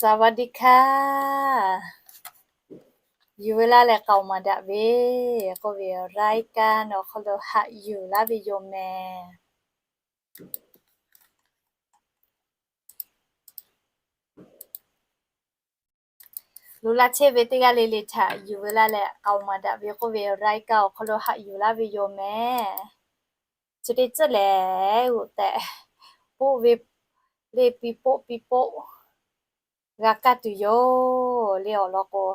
สวัสดีค่ะ Yuˬ ve laˇ leh k'aoˍ maˍ daꞈ ve k'oˆ ve รายการ awˬ hk'aw lo haꞈ yuˬ laˇ ve yoˬ mehˍ. Loꞈ la chehˇ ve teˇ g'aˇ le le htaꞈ yuˬ ve laˇ leh k'aoˍ maˍ daꞈ ve k'oˆ ve รายการ awˬ hk'aw lo haꞈ yuˬ laˇ ve yoˬ mehˍ. Chi teˇ tcuhˉ lehˬ, g'oꞈ tehꞈ poˆ ve le piˇ poˆ piˇ poˆ g'a kaˇ tuˬ yoˬ le awˬ lawn k'o,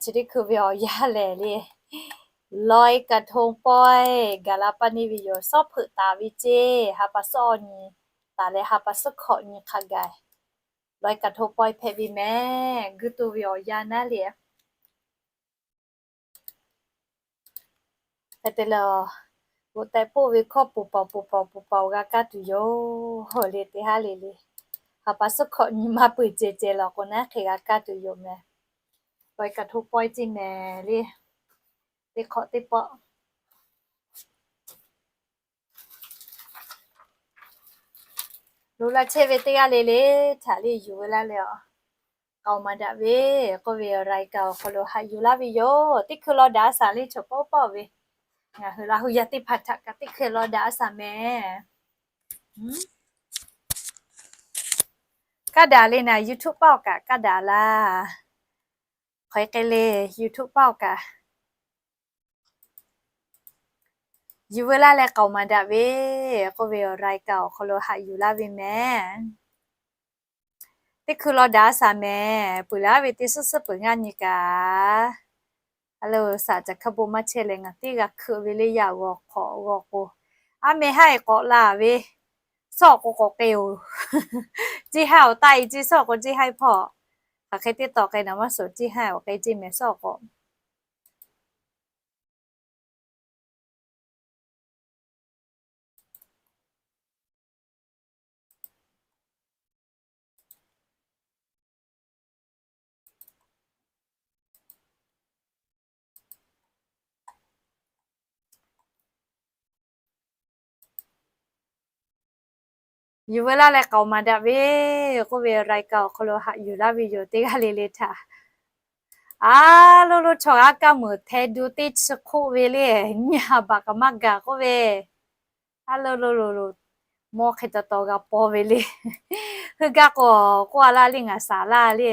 chi teˇ hkui ve awˬ yanˇ lehˬ le, ลอยกระทง pawehˇ gaˬ la paˇ neˇ ve yoˬ. Suhˉ hpeuꞈ taˍ ve ceˇ, ha pa suhˉ awˬ nyi taˍ leh ha pa suhˉ hkawꞈ nyi hk'a gaˬ ลอยกระทง pawehˇ hpehꞈ ve mehˍ. Guˇ to ve awˬ yanˇ naˉ le Hk'e te leh, g'oꞈ tehꞈ poˆ ve hkawˇ poˬ paoˬ poˬ paoˬ poˬ paoˬ g'a kaˇ tuˬ yoˬ le teˇ haˉ le le. Ha pa suhˉ hkawꞈ nyi maˇ peuˬ ceh ceh lawˬ k'o naˉ hk'e g'a kaˇ tuˬ yoˬ mehˍ. ลอยกระทง pawehˇ ceˇ mehˍ le. Teˇ hk'awꞈ teˇ pawˆ Loꞈ la chehˇ ve teˇ g'aˇ le le htaꞈ le yuˬ ve laˇ leh, k'aoˍ maˍ daꞈ ve k'oˆ ve รายการ awˬ hk'aw lo haꞈ yuˬ laˇ ve yoˬ. Teˇ hkui law daꞈ a shaˍ le chaw pawˆ pawˆ ve, ngaˬ hui Laˇ huˍ yaˇ teˇ hpaˍ htaꞈ kaꞈ teˇ hkui law daꞈ a shaˍ mehˍ. Kaˇ daꞈ le naˍ, YouTube paˆ awˬ kaꞈ kaˇ daꞈ laˇ. Hk'aˬ hk'e le, YouTube paˆ awˬ kaꞈ yuˬ ve laˇ leh k'aoˍ maˍ daꞈ ve k'oˆ ve รายการ awˬ hk'aw lo haꞈ yuˬ laˇ ve mehˍ. Teˇ hkui law daꞈ a shaˍ mehˍ. Peuˬ laˇ ve teˇ suhˉ suhˉ peuˬ ngaˇ nyi kaꞈ, a lo shaˍ caˬ hkaˇ bon maˇ chehˇ leh ngaˬ teˇ g'a hkeuꞈ ve le yaˇ g'awˬ hk'awꞈ g'awˬ k'o, aˉ meh haˉ e k'awꞈ la ve, suhˉ awˬ k'o k'awꞈ k'e-oˬ. Ceˇ haˉ awˬ taˆ e ceˇ, suhˉ awˬ k'o ceˇ haˉ e hpawˇ. Hk'aˬ hk'e teˇ tawˬ k'e naˍ maˇ suhˍ, ceˇ haˉ awˬ k'e ceˇ mehˍ suhˉ awˬ k'o. Yuˬ ve laˇ leh k'aoˍ maˍ daꞈ ve k'oˆ ve รายการ awˬ hk'aw lo haꞈ yuˬ laˇ ve yoˬ teˇ g'aˇ le le htaꞈ. A lo lo chaw g'a kaˇ meuˍ hte du teˇ chi hk'oˆ ve le, nyiˇ ha baꞈ kaꞈ maˇ gaˬ k'oˆ ve. A lo lo lo lo, mawˇ hk'e taw taw g'a paw ve le. Heuˆ gaˇ k'o, k'oˆ a laˇ le ngaˬ shaˍ laˇ le.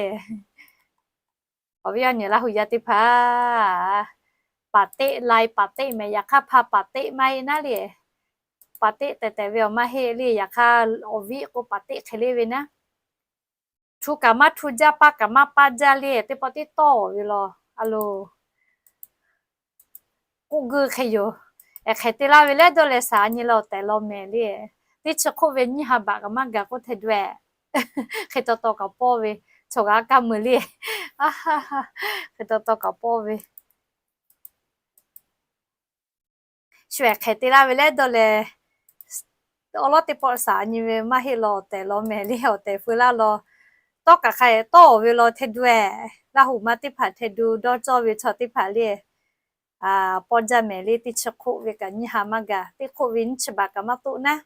Awˬ viˉ awˬ nyi Laˇ huˍ yaˇ teˇ hpaˍ, paˍ teˆ lai paˍ teˆ mehˍ, yaꞈ hk'aˇ hpa paˍ teˆ maˇ heˆ naˉ le. Paˍ teˆ tehˬ tehˬ ve awˬ maˇ heˆ le, yaꞈ hk'aˇ awˬ viˉ k'o paˍ teˆ hk'e le ve naˉ. Htu kaꞈ maˇ htu jaˇ, paˇ kaꞈ maˇ paˇ jaˇ le, teˇ pawˆ tiˉ tawˇ ve law. A lo k'oˆ guˇ hk'e yoˬ. Ehˍ hk'e te laˇ ve lehˬ dawˇ leh shaˍ nyi law tehꞈ law mehˍ le. Teˇ chi hk'oˆ ve nyiˇ ha baꞈ kaꞈ maˇ gaˬ k'oˆ hte daweh. Hk'e taw taw kaꞈ pawˇ ve, chaw g'a kaˇ meuˍ le. Hk'e taw taw kaꞈ pawˇ ve. Shu ehˍ hk'e te laˇ ve lehˬ dawˇ leh, awˬ lawˉ teˇ pawˆ shaˍ nyi ve maˇ heˆ law, awˬ tehˬ law mehˍ le, awˬ tehˬ feu laˇ law. Tawˇ kaꞈ hk'a tawˇ ve law hte daweh. Laˇ huˍ ma teˇ hpaˍ hte du dawˇ cawˇ ve chaw teˇ hpaˍ le. Pawˇ jaˇ mehˍ le, teˇ chi hk'oˆ ve kaꞈ nyiˇ ha maˇ gaˬ, teˇ hk'oˆ ve nyiˇ chi baꞈ kaꞈ maˇ toˆ naˉ.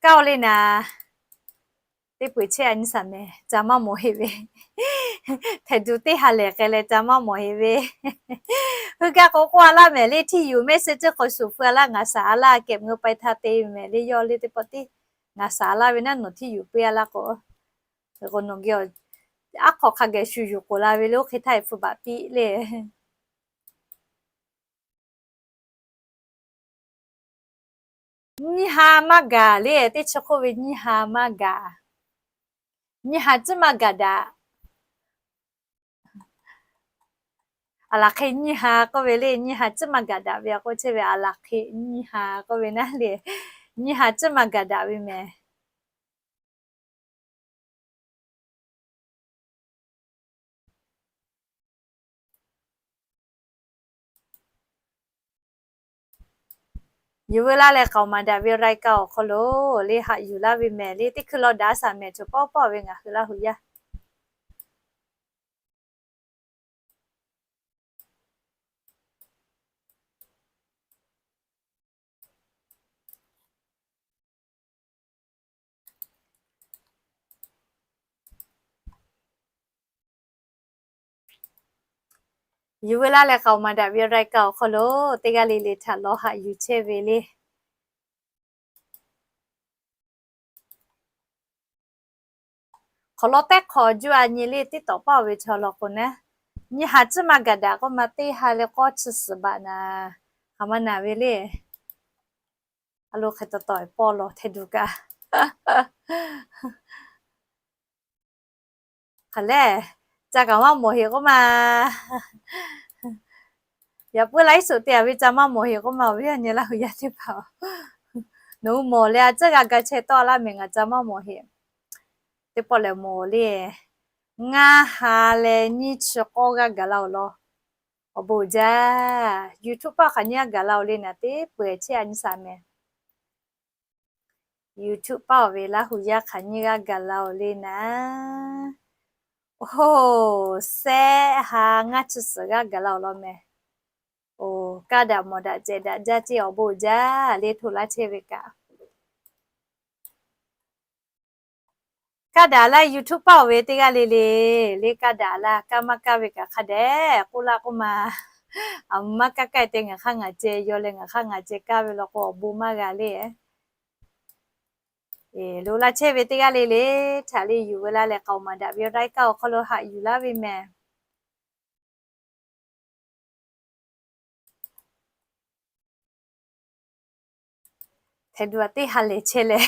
Kaˇ-oˬ le naˍ, teˇ peu-eˬ chehˇ a nyi shaˍ mehˍ, ca maˇ mawˬ heˆ ve. Hpehꞈ duˬ teˇ ha lehˬ k'ai leh ca maˇ mawˬ heˆ ve. Heuˆ gaˇ k'o k'oˆ a laˇ mehˍ le, ที่อยู่ message k'awꞈ shuˍ feu a laˇ, ngaˬ shaˍ a laˇ kehˬ ngeu pai htaˇ te mehˍ le, yawˇ le teˇ pawˆ tiˉ ngaˬ shaˍ a laˇ ve naˉ nawˬ ที่อยู่ piˇ a laˇ k'o, k'o nawˬ geh aˉ hk'aw hk'a geh shu yuˬ k'oˍ la ve le, oˇ hk'e htaˇ e hpu baꞈ piˇ le. Nyiˇ ha maˇ gaˬ le, teˇ chi hk'oˆ ve nyiˇ ha maˇ gaˬ. Nyiˇ ha tcuhˉ maˇ gaˬ daꞈ. A laˬ hk'e nyiˇ ha k'oˆ ve le, nyiˇ ha tcuhˉ maˇ gaˬ daꞈ ve a k'oˆ chehˇ ve, a laˬ hk'e nyiˇ ha k'oˆ ve naˉ le, nyiˇ ha tcuhˉ maˇ gaˬ daꞈ ve mehˍ. Yuˬ veu laˇ leh k'aoˍ maˍ daꞈ ve รายการ awˬ hk'aw lo le haꞈ yuˬ laˇ ve mehˍ le, teˇ hkui law daꞈ shaˍ mehˍ, chaw pawˆ pawˆ ve ngaˬ hui Laˇ huˍ yaˇ. Yuˬ veu laˇ leh k'aoˍ maˍ daꞈ ve รายการ awˬ hk'aw lo teˇ g'aˇ le le htaꞈ lawˬ haꞈ yuˬ chehˇ ve le. Hk'awꞈ law tehˉ hk'aw juˇ a nyi le, tiˉ tawꞈ paˇ oˬ ve chaw law k'o naˉ, nyi haˍ tcuhˉ maˇ gaˬ daꞈ k'oˆ ma teˇ ha leh k'awˇ chi suhˍ baꞈ naˍ, hk'aˬ ma naˍ ve le. A lo hk'e taw taw pawˆ lawˬ hteˇ duˬ kaꞈ, hk'aˬ lehˬ, ca kaꞈ maˇ mawˬ heˆ k'oˆ ma. Yaꞈ puiˉ laiˉ suhˍ te a ve ca maˇ mawˬ heˆ k'oˆ ma, awˬ viˉ awˬ nyi Laˇ hu yaˇ teˇ hpaˍ-oˬ, nawˬ hui mawˬ leh a tcuhˉ g'a ga chehˇ tawˆ laˇ mehˍ, ngaˬ ca maˇ mawˬ heˆ. Teˇ pawˆ lehˬ mawˬ le, ngaˇ ha leh nyiˇ chi k'awˇ g'aˇ gaˬ la-oˬ law. Awˬ bon jaˇ, YouTube paˆ hk'aˬ nyiˇ g'aˇ gaˬ la-oˬ le naˍ, teˇ peu-eˬ chehˇ a nyi shaˍ mehˍ. YouTube paˆ oˬ ve Laˇ hu yaˇ hk'aˬ nyiˇ g'aˇ gaˬ la-oˬ le naˍ, oˇ, sehˆ ha ngaˇ chi suhˍ g'aˇ gaˬ la-oˬ law mehˍ. Oˬ, kaˇ daꞈ mawˬ daꞈ cehˬ daꞈ jaˇ ceˇ, awˬ bon jaˇ le hto laˇ chehˇ ve kaꞈ. Kaˇ daꞈ laˇ, YouTube paˆ oˬ ve teˇ g'aˇ le le, le kaˇ daꞈ laˇ, kaˇ maˇ kaˇ ve kaꞈ hk'a dehꞈ k'oˆ laˇ k'oˆ ma. A, maˇ kaˇ kaˇ te ngaˬ hk'aˇ ngaˬ ceh yaw leh ngaˬ hk'aˇ ngaˬ ceh kaˇ ve law k'o awˬ bon maˇ g'a le. Lo laˇ chehˇ ve teˇ g'aˇ le le htaꞈ le yuˬ veu laˇ leh k'aoˍ maˍ daꞈ ve รายการ awˬ hk'aw lo haꞈ yuˬ laˇ ve mehˍ. Hteˇ duˬ a teˇ ha lehˬ chehˇ leh,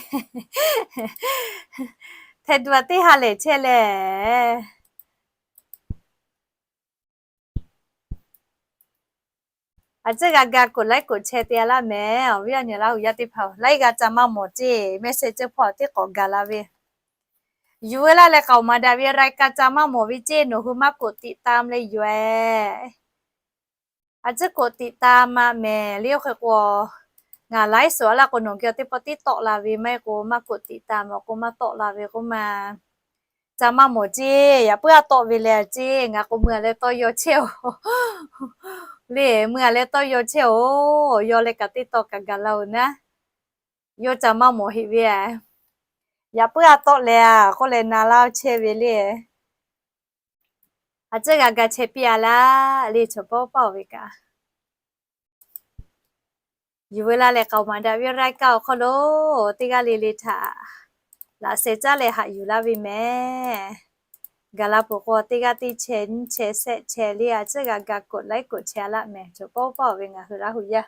hteˇ duˬ a teˇ ha lehˬ chehˇ leh, a tcuhˉ g'a ga กดไลค์ กดแชร์ te a laˇ mehˍ. Awˬ viˉ awˬ nyi Laˇ hu yaˇ teˇ hpaˍ-oˬ, laiˉ g'aˇ ca maˇ mawˬ ceˇ, message ceh hpaw tiˉ k'awꞈ gaˬ la ve. Yuˬ veu laˇ leh k'aoˍ maˍ daꞈ ve รายการ ca maˇ mawˬ ve ceˇ, nawˬ hui maˇ กดติดตาม leh yoˬ eˬ. A tcuhˉ กดติดตาม maˇ mehˍ le, oˇ hk'e k'o, ngaˬ ไลฟ์สด a laˇ k'o nawˬ geh teˇ pawˆ tiˉ tawˆ la ve, maˇ heˆ k'o maˇ กดติดตาม awˬ k'o maˇ tawˆ la ve k'oˆ ma. Ca maˇ mawˬ ceˇ, yaꞈ puiˉ a tawˆ ve leh ceˇ, ngaˬ k'o mui a leh tawˇ yaw chehˇ-oˬ le, mui a leh tawˇ yaw chehˇ-oˬ, yaw leh kaꞈ teˇ taw kaꞈ gaˬ la-oˬ naˉ, yawˇ ca maˇ mawˬ heˆ ve a. Yaꞈ puiˉ a tawˆ leh a k'oˆ leh na laˇ chehˇ ve le. A tcuhˉ g'a ga chehˇ piˇ a laˇ le, chaw pawˆ pawˆ oˬ ve kaꞈ. Yuˬ veu laˇ leh k'aoˍ maˍ daꞈ ve รายการ awˬ hk'aw lo teˇ g'aˇ le le htaꞈ laꞈ sheh caˉ leh haꞈ yuˬ laˇ ve mehˍ. Gaˬ la peuˬ k'o teˇ g'aˇ teˇ chehˇ nyiˇ chehˇ shehˆ chehˇ le, a tcuhˉ g'a ga กดไลค์ กดแชร์ a laˇ mehˍ, chaw pawˆ pawˆ oˬ ve ngaˬ hui Laˇ hu yaˇ.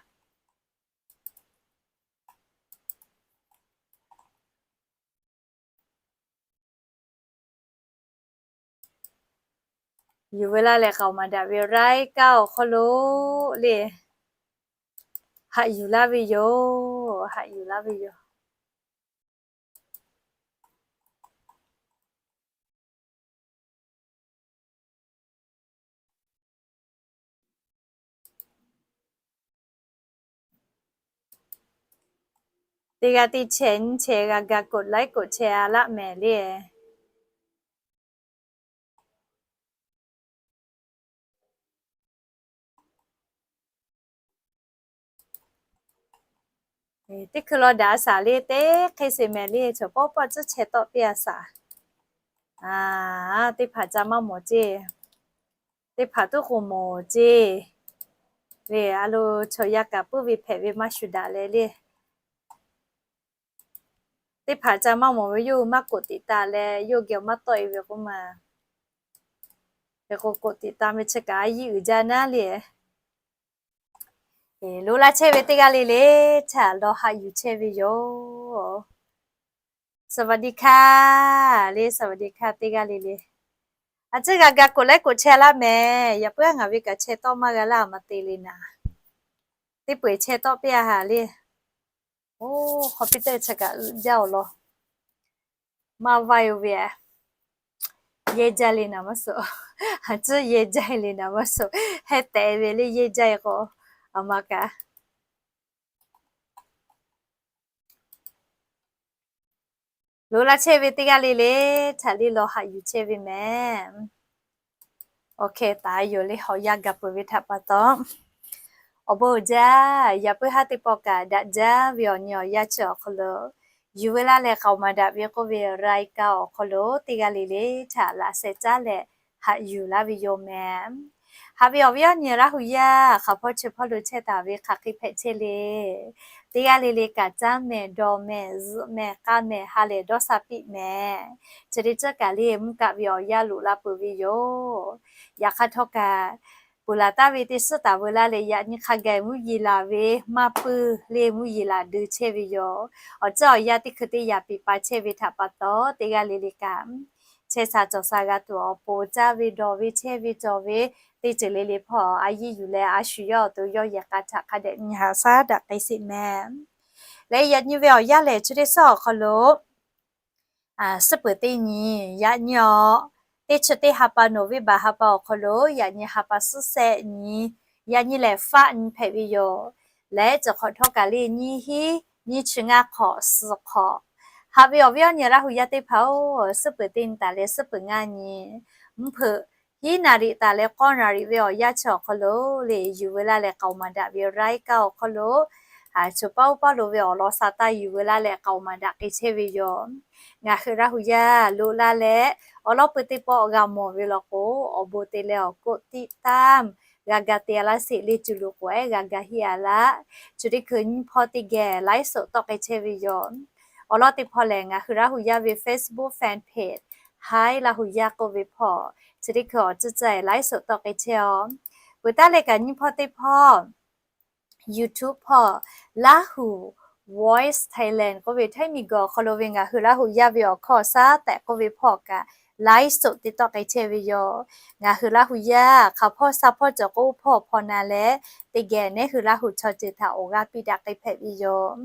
Yuˬ veu laˇ leh k'aoˍ maˍ daꞈ ve รายการ awˬ hk'aw lo le haꞈ yuˬ laˇ ve yoˬ, haꞈ yuˬ laˇ ve yoˬ. Teˇ g'aˇ teˇ chehˇ nyiˇ chehˇ g'a ga กดไลค์ กดแชร์ a laˇ mehˍ le. Teˇ hkui law daꞈ a shaˍ le, teˇ hk'e sheˍ mehˍ le, chaw pawˆ pawˆ tcuhˉ chehˇ tawˆ piˇ a shaˍ. Teˇ hpaˍ ca maˇ mawˬ ceˇ, teˇ hpaˍ tuˉ k'o mawˬ ceˇ le. A lo chaw yaˇ kaꞈ puiˉ ve hpehꞈ ve maˇ shuˍ daꞈ leh le. Teˇ hpaˍ ca maˇ mawˬ ve yawˇ hui maˇ กดติดตาม leh yawˇ hui geh maˇ tawˆ e ve k'oˆ ma. Hk'e k'o กดติดตาม ve chi kaꞈ a yiˇ uiˍ jaˇ naˉ le. Lo laˇ chehˇ ve teˇ g'aˇ le le htaꞈ lawˬ haꞈ yuˬ chehˇ ve yoˬ. สวัสดีค่ะ le, สวัสดีค่ะ teˇ g'aˇ le le. A tcuhˉ g'a ga กดไลค์ กดแชร์ a laˇ mehˍ. Yaꞈ puiˉ a ngaˬ ve kaꞈ chehˇ tawˆ maˇ g'a laˇ, a ma te le naˍ. Teˇ peu-eˬ chehˇ tawˆ piˇ a haˍ le. Oˇ, hk'aw piˇ teˇ chi kaꞈ uiˍ jaˇ awˬ lawn. Maˇ vaˇ yoˬ ve a. Yehˇ jaˇ le naˍ maˇ suh. A tcuhˉ yehˇ jaˇ le naˍ maˇ suh. Heh tehꞈ ve le yehˇ jaˇ e k'o, a ma kaꞈ. Lo laˇ chehˇ ve teˇ g'aˇ le le htaꞈ le lawˬ haꞈ yuˬ chehˇ ve mehˍ. Oˇ hk'e taˍ yoˬ le, hawˬ yaˇ gaˬ peuˬ ve htaꞈ pa taw, awˬ bon uiˍ jaˇ. Yaꞈ puiˉ haˉ teˇ pawˆ kaꞈ daꞈ jaˇ ve awˬ nyi awˬ yaˇ chi awˬ hk'aw lo, yuˬ veu laˇ leh k'aoˍ maˍ daꞈ ve k'oˆ ve รายการ awˬ hk'aw lo teˇ g'aˇ le le htaꞈ laꞈ sheh caˉ leh haꞈ yuˬ laˇ ve yoˬ mehˍ. Haꞈ ve awˬ viˉ awˬ nyi Laˇ hu yaˇ, hk'aˬ hpawˇ chi hpawˇ lo chehˇ taˍ ve hk'aˬ hk'e hpehꞈ chehˇ le. Teˇ g'aˇ le le kaꞈ caˉ mehˍ, dawˬ mehˍ, zuhꞈ mehˍ, k'a mehˍ, ha lehˬ dawˇ sha piˇ mehˍ. Chi teˇ ceuˬ kaꞈ le mvuhˇ kaˆ ve awˬ yanˇ loꞈ la peuˬ ve yoˬ. Yaꞈ hk'aˇ htawˇ kaꞈ, ponˬ laˬ taˍ ve teˇ suhˉ taˍ veu laˇ leh yaꞈ nyi hk'a gaˬ mvuhˇ yeˬ laˬ ve maˇ puiˬ le mvuhˇ yeˬ laˬ dui chehˇ ve yoˬ. Awˬ ceuˬ awˬ yanˇ teˇ hkui teˇ yaꞈ piˍ pa chehˇ ve htaꞈ pa taw, teˇ g'aˇ le le kaꞈ chehˇ sha cawˬ sha g'a tuˬ awˬ pon, caˇ ve dawˬ ve chehˇ ve cawˬ ve teˇ ceuˬ le le hpawˇ a yiˇ yuˬ leh a shu yawˇ awˬ to yawˇ yehˬ k'a htaꞈ hk'a dehꞈ nyi haꞈ shaˉ daꞈ k'ai sheˍ mehˍ. Leh yaꞈ nyi ve awˬ yanˇ lehˬ, chi teˇ suhˉ awˬ hk'aw lo suhˉ peuˬ teˇ nyi, yaꞈ nyi awˬ teˇ chi teˇ ha pa November ha pa awˬ hk'aw lo yaꞈ nyi ha pa suhˉ shehˆ nyi, yaꞈ nyi lehˬ faˆ nyi hpehꞈ ve yoˬ. Leh cawˬ hk'awꞈ htawˇ kaꞈ le nyiˇ hinˉ nyiˇ chi ngaˇ hk'awꞈ suhˍ hk'awꞈ. Haꞈ ve awˬ viˉ awˬ nyi Laˇ hu yaˇ teˇ hpaˍ-oˬ, suhˉ peuˬ teˇ nyi taˍ leh suhˉ peuˬ ngaˇ nyi, mvuhˇ hpeuꞈ hiˉ naˍ riˍ taˍ leh k'awˇ naˍ riˍ ve awˬ yanˇ chi awˬ hk'aw lo le yuˬ veu laˇ leh k'aoˍ maˍ daꞈ ve รายการ awˬ hk'aw lo, a, choˬ paˇ oˇ paˇ lo ve awˬ lawn sha taˇ yuˬ veu laˇ leh k'aoˍ maˍ daꞈ k'ai chehˇ ve yoˬ. Ngaˬ hui Laˇ hu yaˇ loꞈ la leh awˬ lawn pui teˇ pawˆ g'a mawˬ ve law k'o, awˬ bon te leh awˬ กดติดตาม g'a ga te a laˇ sheˍ le, cuˬ loꞈ k'oˍ ehˉ g'a ga heˆ a laˇ. Chi teˇ hkui nyiˇ hpawˇ teˇ geh ไลฟ์สด tawˆ k'ai chehˇ ve yoˬ. Awˬ lawn teˇ hpawˇ lehˬ, ngaˬ hui Laˇ hu yaˇ ve Facebook fan page Hi Laˇ hu yaˇ k'oˆ ve hpawˇ, chi teˇ hkui awˬ ceuˬ ceuˬ ไลฟ์สด tawˆ k'ai chehˇ-oˬ. Peuˬ taˉ leh kaꞈ nyiˇ hpawˇ teˇ hpawˇ YouTube hpawˇ, Lahu Voice Thailand k'oˆ ve Htaiˇ miˬguiˬ awˬ hk'aw lo ve ngaˬ hui Laˇ hu yaˇ ve awˬ hkawˇ shaˉ tehꞈ k'oˆ ve hpawˇ kaꞈ ไลฟ์สด te tawˆ k'ai chehˇ ve yoˬ. Ngaˬ hui Laˇ hu yaˇ hk'aˬ hpawˇ sha hpawˇ cawˬ k'o, oˇ hpawˇ hpawˇ na leh teˇ geh nehˉ hui Laˇ hu chaw ceuˬ htaꞈ awˬ g'aˇ piˇ daꞈ k'ai hpehꞈ ve yoˬ.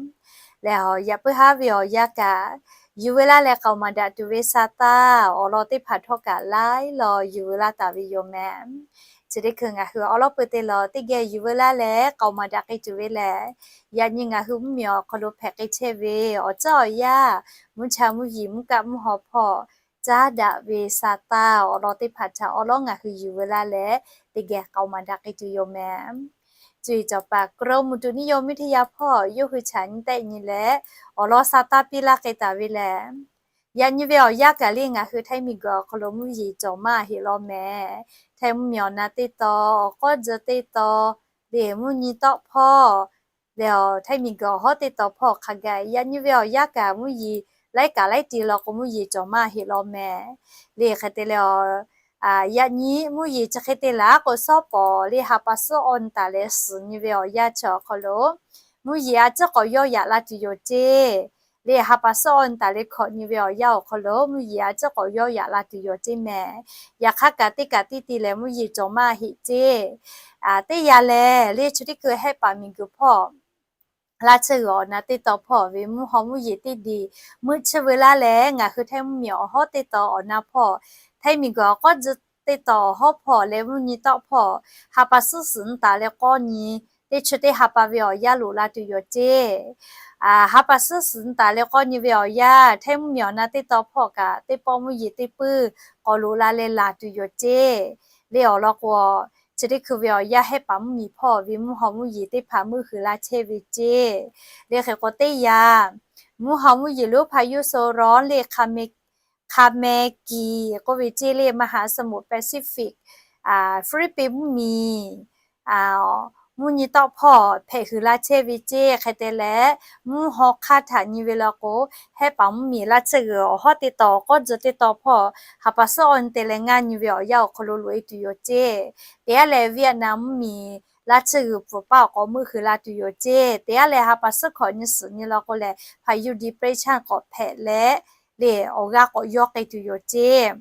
Lehˬ, yaꞈ puiˉ haˉ ve awˬ yanˇ kaꞈ, yuˬ veu laˇ leh k'aoˍ maˍ daꞈ tuˬ ve sha taˇ awˬ lawn teˇ hpaˍ htawˇ kaꞈ laiˉ law yuˬ veu laˇ taˍ ve yoˬ mehˍ. Chi teˇ hkui ngaˬ hui awˬ lawn pui te law teˇ geh yuˬ veu laˇ leh k'aoˍ maˍ daꞈ k'ai tuˬ ve lehˬ, yaꞈ nyi ngaˬ hui mvuhˇmiˬ awˬ hk'aw lo hpehꞈ k'ai chehˇ ve awˬ ceuˬ awˬ yanˇ, mvuhˇ cha mvuhˇ yeˬ mvuhˇ kaˆ mvuhˇ haw hpawˇ caˉ daꞈ ve sha taˇ awˬ lawn teˇ hpaˍ htaꞈ awˬ lawn ngaˬ hui yuˬ veu laˇ leh teˇ geh k'aoˍ maˍ daꞈ k'ai tuˬ yoˬ mehˍ. Cuˬ yiˍ cawˬ paˍ กรมอุตุนิยมวิทยา hpawˇ yawˇ hui chaꞈ nyi tehˆ nyi leh awˬ lawn sha taˇ piˇ laˇ k'ai taˍ ve lehˬ, yaꞈ nyi ve awˬ yanˇ kaꞈ le ngaˬ hui Htaiˇ miˬguiˬ awˬ hk'aw lo mvuhˇ yeˬ cawˬ maˇ heˆ law mehˍ. Htaiˇ mvuhˇmiˬ awˬ na teˇ taw, awˬ k'awˉ tcuh teˇ taw, lehˬ mvuhˇ nyi tawˆ hpawˇ, lehˬ Htaiˇ miˬguiˬ awˬ hawˉ teˇ taw hpawˇ hk'a gaˬ yaꞈ nyi ve awˬ yanˇ kaꞈ mvuhˇ yeˬ laiˉ kaꞈ laiˉ ti law k'o mvuhˇ yeˬ cawˬ maˇ heˆ law mehˍ. Lehˬ hk'e te leh, yaꞈ nyi mvuhˇ yeˬ chi hk'e te laˬ k'o, shawˉ pawˍ lehˬ ha pa suhˉ awˬ nyi taˍ leh suhˍ nyi ve awˬ yanˇ chi awˬ hk'aw lo mvuhˇ yeˬ a ciˉ k'awꞈ yawˇ yaꞈ la tuˬ yoˬ ceˇ. Lehˬ ha pa suhˉ awˬ nyi taˍ leh hkawꞈ nyi ve awˬ yanˇ awˬ hk'aw lo mvuhˇ yeˬ a ciˉ k'awꞈ yawˇ yaꞈ la tuˬ yoˬ ceˇ mehˍ. Yaꞈ hk'aˇ kaꞈ teˇ kaꞈ teˇ ti lehˬ mvuhˇ yeˬ cawˬ maˇ heˆ ceˇ. Teˇ yanˇ lehˬ lehˬ chi teˇ hkui Hehˆ paˍ miˬguiˬ hpawˇ laˇ tsuhˇ g'uiˬ awˬ na teˇ taw hpawˇ ve mvuhˇ haw mvuhˇ yeˬ teˇ diˬ meuˆ tsuhˇ veu laˇ leh ngaˬ hui Htaiˇ mvuhˇmiˬ awˬ hawˉ teˇ taw awˬ na hpawˇ, Htaiˇ miˬguiˬ awˬ k'awˉ tcuh teˇ taw awˬ hawˉ hpawˇ leh mvuhˇ nyi tawˆ hpawˇ ha pa suhˉ suhˍ nyi taˍ leh k'awˇ nyi teˇ chi teˇ ha pa ve awˬ yanˇ loꞈ la tuˬ yoˬ ceˇ. Ha pa suhˉ suhˍ nyi taˍ leh k'awˇ nyi ve awˬ yanˇ Htaiˇ mvuhˇmiˬ awˬ na teˇ taw hpawˇ kaꞈ teˇ pawˆ mvuhˇ yeˬ teˇ puiˇ k'awꞈ loꞈ la leh laˬ tuˬ yoˬ ceˇ. Lehˬ awˬ lawn k'o, chi teˇ hkui ve awˬ yanˇ Hehˆ paˍ mvuhˇmiˬ hpawˇ ve mvuhˇ haw mvuhˇ yeˬ teˇ hpaˍ meuˆ hui la chehˇ ve ceˇ. Lehˬ hk'e k'o teˇ yanˇ mvuhˇ haw mvuhˇ yeˬ lonˉ hpa yuˇ so rawˉ lehˬ hk'a meh kiˬ k'oˆ ve ceˇ lehˬ มหาสมุทรแปซิฟิก Hpiˇliˇpiˆ mvuhˇmiˬ mvuhˇ nyi tawˆ hpawˇ hpehꞈ hui la chehˇ ve ceˇ. Hk'e te leh mvuhˇ haw hk'aˇ htaꞈ nyi ve law k'o, Hehˆ paˍ mvuhˇmiˬ laˇ tsuhˇ g'uiˬ awˬ hawˉ teˇ taw awˬ k'awˉ tcuh teˇ taw hpawˇ ha pa suhˉ awˬ nyi te leh ngaˇ nyi ve awˬ yanˇ awˬ hk'aw lo loꞈ e tuˬ yoˬ ceˇ. Teˇ yanˇ lehˬ Vietnam mvuhˇmiˬ laˇ tsuhˇ g'uiˬ pfuhˍ paˇ awˬ k'awꞈ meuˆ hui la tuˬ yoˬ ceˇ. Teˇ yanˇ lehˬ ha pa suhˉ hkawꞈ nyi suhˍ nyi law k'o lehˬ พายุ depression k'awꞈ hpehꞈ leh, lehˬ awˬ g'aˇ k'awꞈ yawˇ k'ai tuˬ yoˬ ceˇ.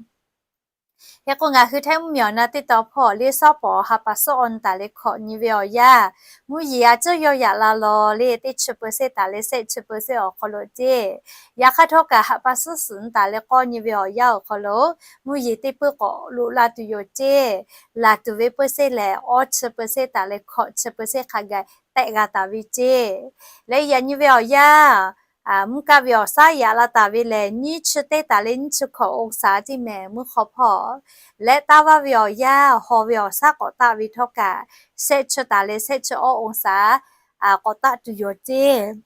Hk'e k'o ngaˬ hui Htaiˇ mvuhˇmiˬ awˬ na teˇ taw hpawˇ lehˬ shawˉ pawˍ ha pa suhˉ awˬ nyi taˍ leh hkawꞈ nyi ve awˬ yanˇ, mvuhˇ yeˬ a ciˉ yawˇ yaꞈ la law lehˬ teˇ chi เปอร์เซ็นต์ taˍ leh shehˆ chi เปอร์เซ็นต์ awˬ hk'aw lo ceˇ. Yaꞈ hk'aˇ htawˇ kaꞈ ha pa suhˉ suhˍ nyi taˍ leh k'awˇ nyi ve awˬ yanˇ awˬ hk'aw lo mvuhˇ yeˬ teˇ puiˇ k'awꞈ loꞈ la tuˬ yoˬ ceˇ. Laˬ tuˬ ve เปอร์เซ็นต์ lehˬ awˇ chi เปอร์เซ็นต์ taˍ leh hkawꞈ chi เปอร์เซ็นต์ hk'a gaˬ tehˆ g'a taˍ ve ceˇ. Lehˬ yaꞈ nyi ve awˬ yanˇ, mvuhˇ kaˆ ve awˬ shaˉ yaꞈ la taˍ ve lehˬ nyiˇ chi teˇ taˍ leh nyiˇ chi hkawꞈ องศา ceˇ mehˍ mvuhˇ hk'aw hpawˇ. Lehˬ taˇ vaˇ ve awˬ yanˇ haw ve awˬ shaˉ k'awꞈ taˆ ve htawˇ kaꞈ shehˆ chi taˍ leh shehˆ chi awˇ องศา k'awꞈ taˆ tuˬ yoˬ ceˇ.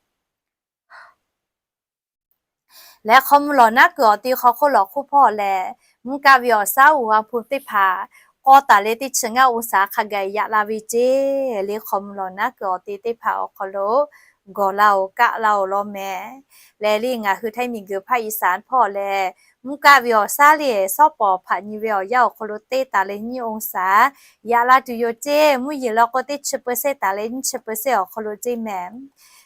Lehˬ hk'aw mvuh lawˬ naˉ kuiˬ awˬ ti hk'aw hk'oˆ lawˬ hk'oˆ hpawˇ lehˬ, mvuhˇ kaˆ ve awˬ shaˉ uˍ g'a hpu teˇ hpaˍ k'awˇ taˍ leh teˇ chi ngaˇ องศา hk'a gaˬ yaꞈ la ve ceˇ. Le hk'aw mvuh lawˬ naˉ kuiˬ awˬ te teˇ hpaˍ awˬ hk'aw lo gawˬ la-oˬ, kaˆ la-oˬ law mehˍ. Lehˬ le ngaˬ hui htaiˇ miˬ guiˬ hpaˇ อีสาน hpawˇ lehˬ, mvuhˇ kaˆ ve awˬ shaˉ le shawˉ pawˍ hpaꞈ nyi ve awˬ yanˇ awˬ hk'aw lo teˇ taˍ leh nyiˇ องศา yaꞈ la tuˬ yoˬ ceˇ. Mvuhˇ yeˬ law k'o teˇ chi เปอร์เซ็นต์ taˍ leh nyiˇ chi เปอร์เซ็นต์ awˬ hk'aw lo ceˇ mehˍ.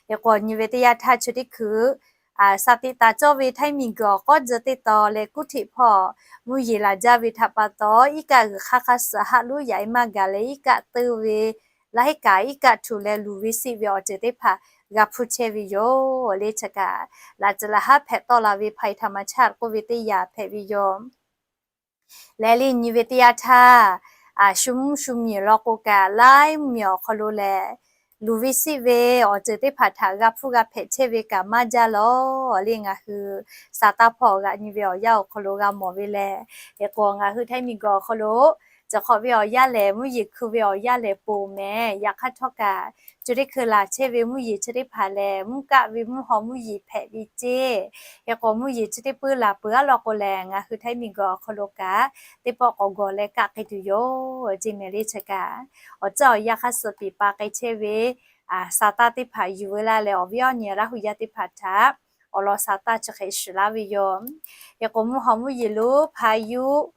Hk'e k'o nyi ve teˇ yanˇ htaˇ chi teˇ hkui sha tiꞈ taˍ cawˇ ve htaiˇ miˬ guiˬ awˬ k'awˉ tzuhꞈ teˇ taw leh kuˉ htiꞈ hpawˇ mvuhˇ yeˬ laˬ jaˇ ve htaꞈ pa taw, iˉ kaˆ g'uiˬ hk'aˇ hk'aˇ suhˍ haˆ luˉ yaꞈ e maˇ gaˬ leh iˉ kaˆ teuˇ ve, laˇ heˆ kaꞈ iˉ kaˆ htuꞈ leh luˬ ve siˆ ve awˬ ceuˬ teˇ hpaˍ g'a hpuˇ chehˇ ve yoˬ. Le chi kaꞈ laꞈ tcuh laꞈ haˉ hpehꞈ tawˆ la ve ภัยธรรมชาติ k'oˆ ve teˇ yanˇ hpehꞈ ve yoˬ. Lehˬ le nyi ve teˇ yanˇ htaˇ, shu mvuhˇ shu miˬ law k'o kaꞈ laiˉ mvuhˇ miˬ awˬ hk'aw lo lehˬ, luˬ ve siˆ ve awˬ ceuˬ teˇ hpaˍ htaꞈ g'a hpuˇ g'a hpehꞈ chehˇ ve kaꞈ maˇ jaˇ lawˬ le ngaˬ hui sa taˇ hpawˇ g'aꞈ nyi ve awˬ yanˇ awˬ hk'aw lo g'a mawˬ ve lehˬ. Hk'e k'o ngaˬ hui htaiˇ miˬ guiˬ awˬ hk'aw lo cawˬ hk'awꞈ ve awˬ yanˇ lehˬ, mvuhˇ yeˬ hkui ve awˬ yanˇ lehˬ ponˬ mehˍ. Yaꞈ hk'aˇ htawˇ kaꞈ, chi teˇ hkui laˬ chehˇ ve mvuhˇ yeˬ chi teˇ hpaˍ lehˬ, mvuhˇ kaˆ ve mvuhˇ haw mvuhˇ yeˬ hpehꞈ ve ceˇ. Hk'e k'o mvuhˇ yeˬ chi teˇ puiˉ laˬ peuˬ aˉ law k'o lehˬ, ngaˬ hui htaiˇ miˬ guiˬ awˬ hk'aw lo kaꞈ teˇ pawˆ k'awꞈ gawˬ leh kaˆ k'ai tuˬ yoˬ ceˇ mehˍ le chi kaꞈ. Awˬ ceuˬ awˬ yanˇ hk'aˇ suh piˍ pa k'ai chehˇ ve sa taˇ teˇ hpaˍ yuˬ veu laˇ leh awˬ viˉ awˬ nyi Laˇ hu yaˇ teˇ hpaˍ htaꞈ awˬ lawn sa taˇ chi hk'e shiˍ laˇ ve yoˬ. Hk'e k'o mvuhˇ haw mvuhˇ yeˬ lo พายุ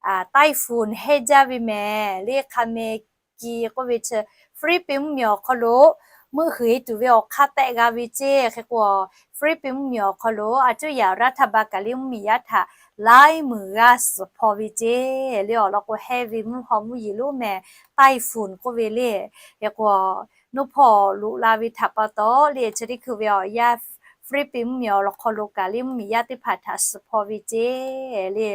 typhoon hehˉ jaˇ ve mehˍ le hk'a meh ki k'oˆ ve chi, Hpiˇliˇpiˆ mvuhˇ miˬ awˬ hk'aw lo meuˆ huiˍ e tuˬ ve awˬ hk'aˇ tehˆ g'a ve ceˇ. Hk'e k'o, Hpiˇliˇpiˆ mvuhˇ miˬ awˬ hk'aw lo a cuˇ yaꞈ รัฐบาล kaꞈ le mvuhˇ miˬ yaˇ htaꞈ laiˉ meunˍ g'aˇ suhˍ hpaw ve ceˇ. Le awˬ lawn k'o hehˉ ve mvuhˇ haw mvuhˇ yeˬ lonˉ mehˍ, typhoon k'oˆ ve le. Hk'e k'o, nuˇ hpawˇ loꞈ la ve htaꞈ pa taw le chi teˇ hkui ve awˬ yanˇ Hpiˇliˇpiˆ mvuhˇ miˬ awˬ lawn hk'aw lo kaꞈ le mvuhˇ miˬ yaˇ teˇ hpaˍ htaꞈ suhˍ hpaw ve ceˇ. Le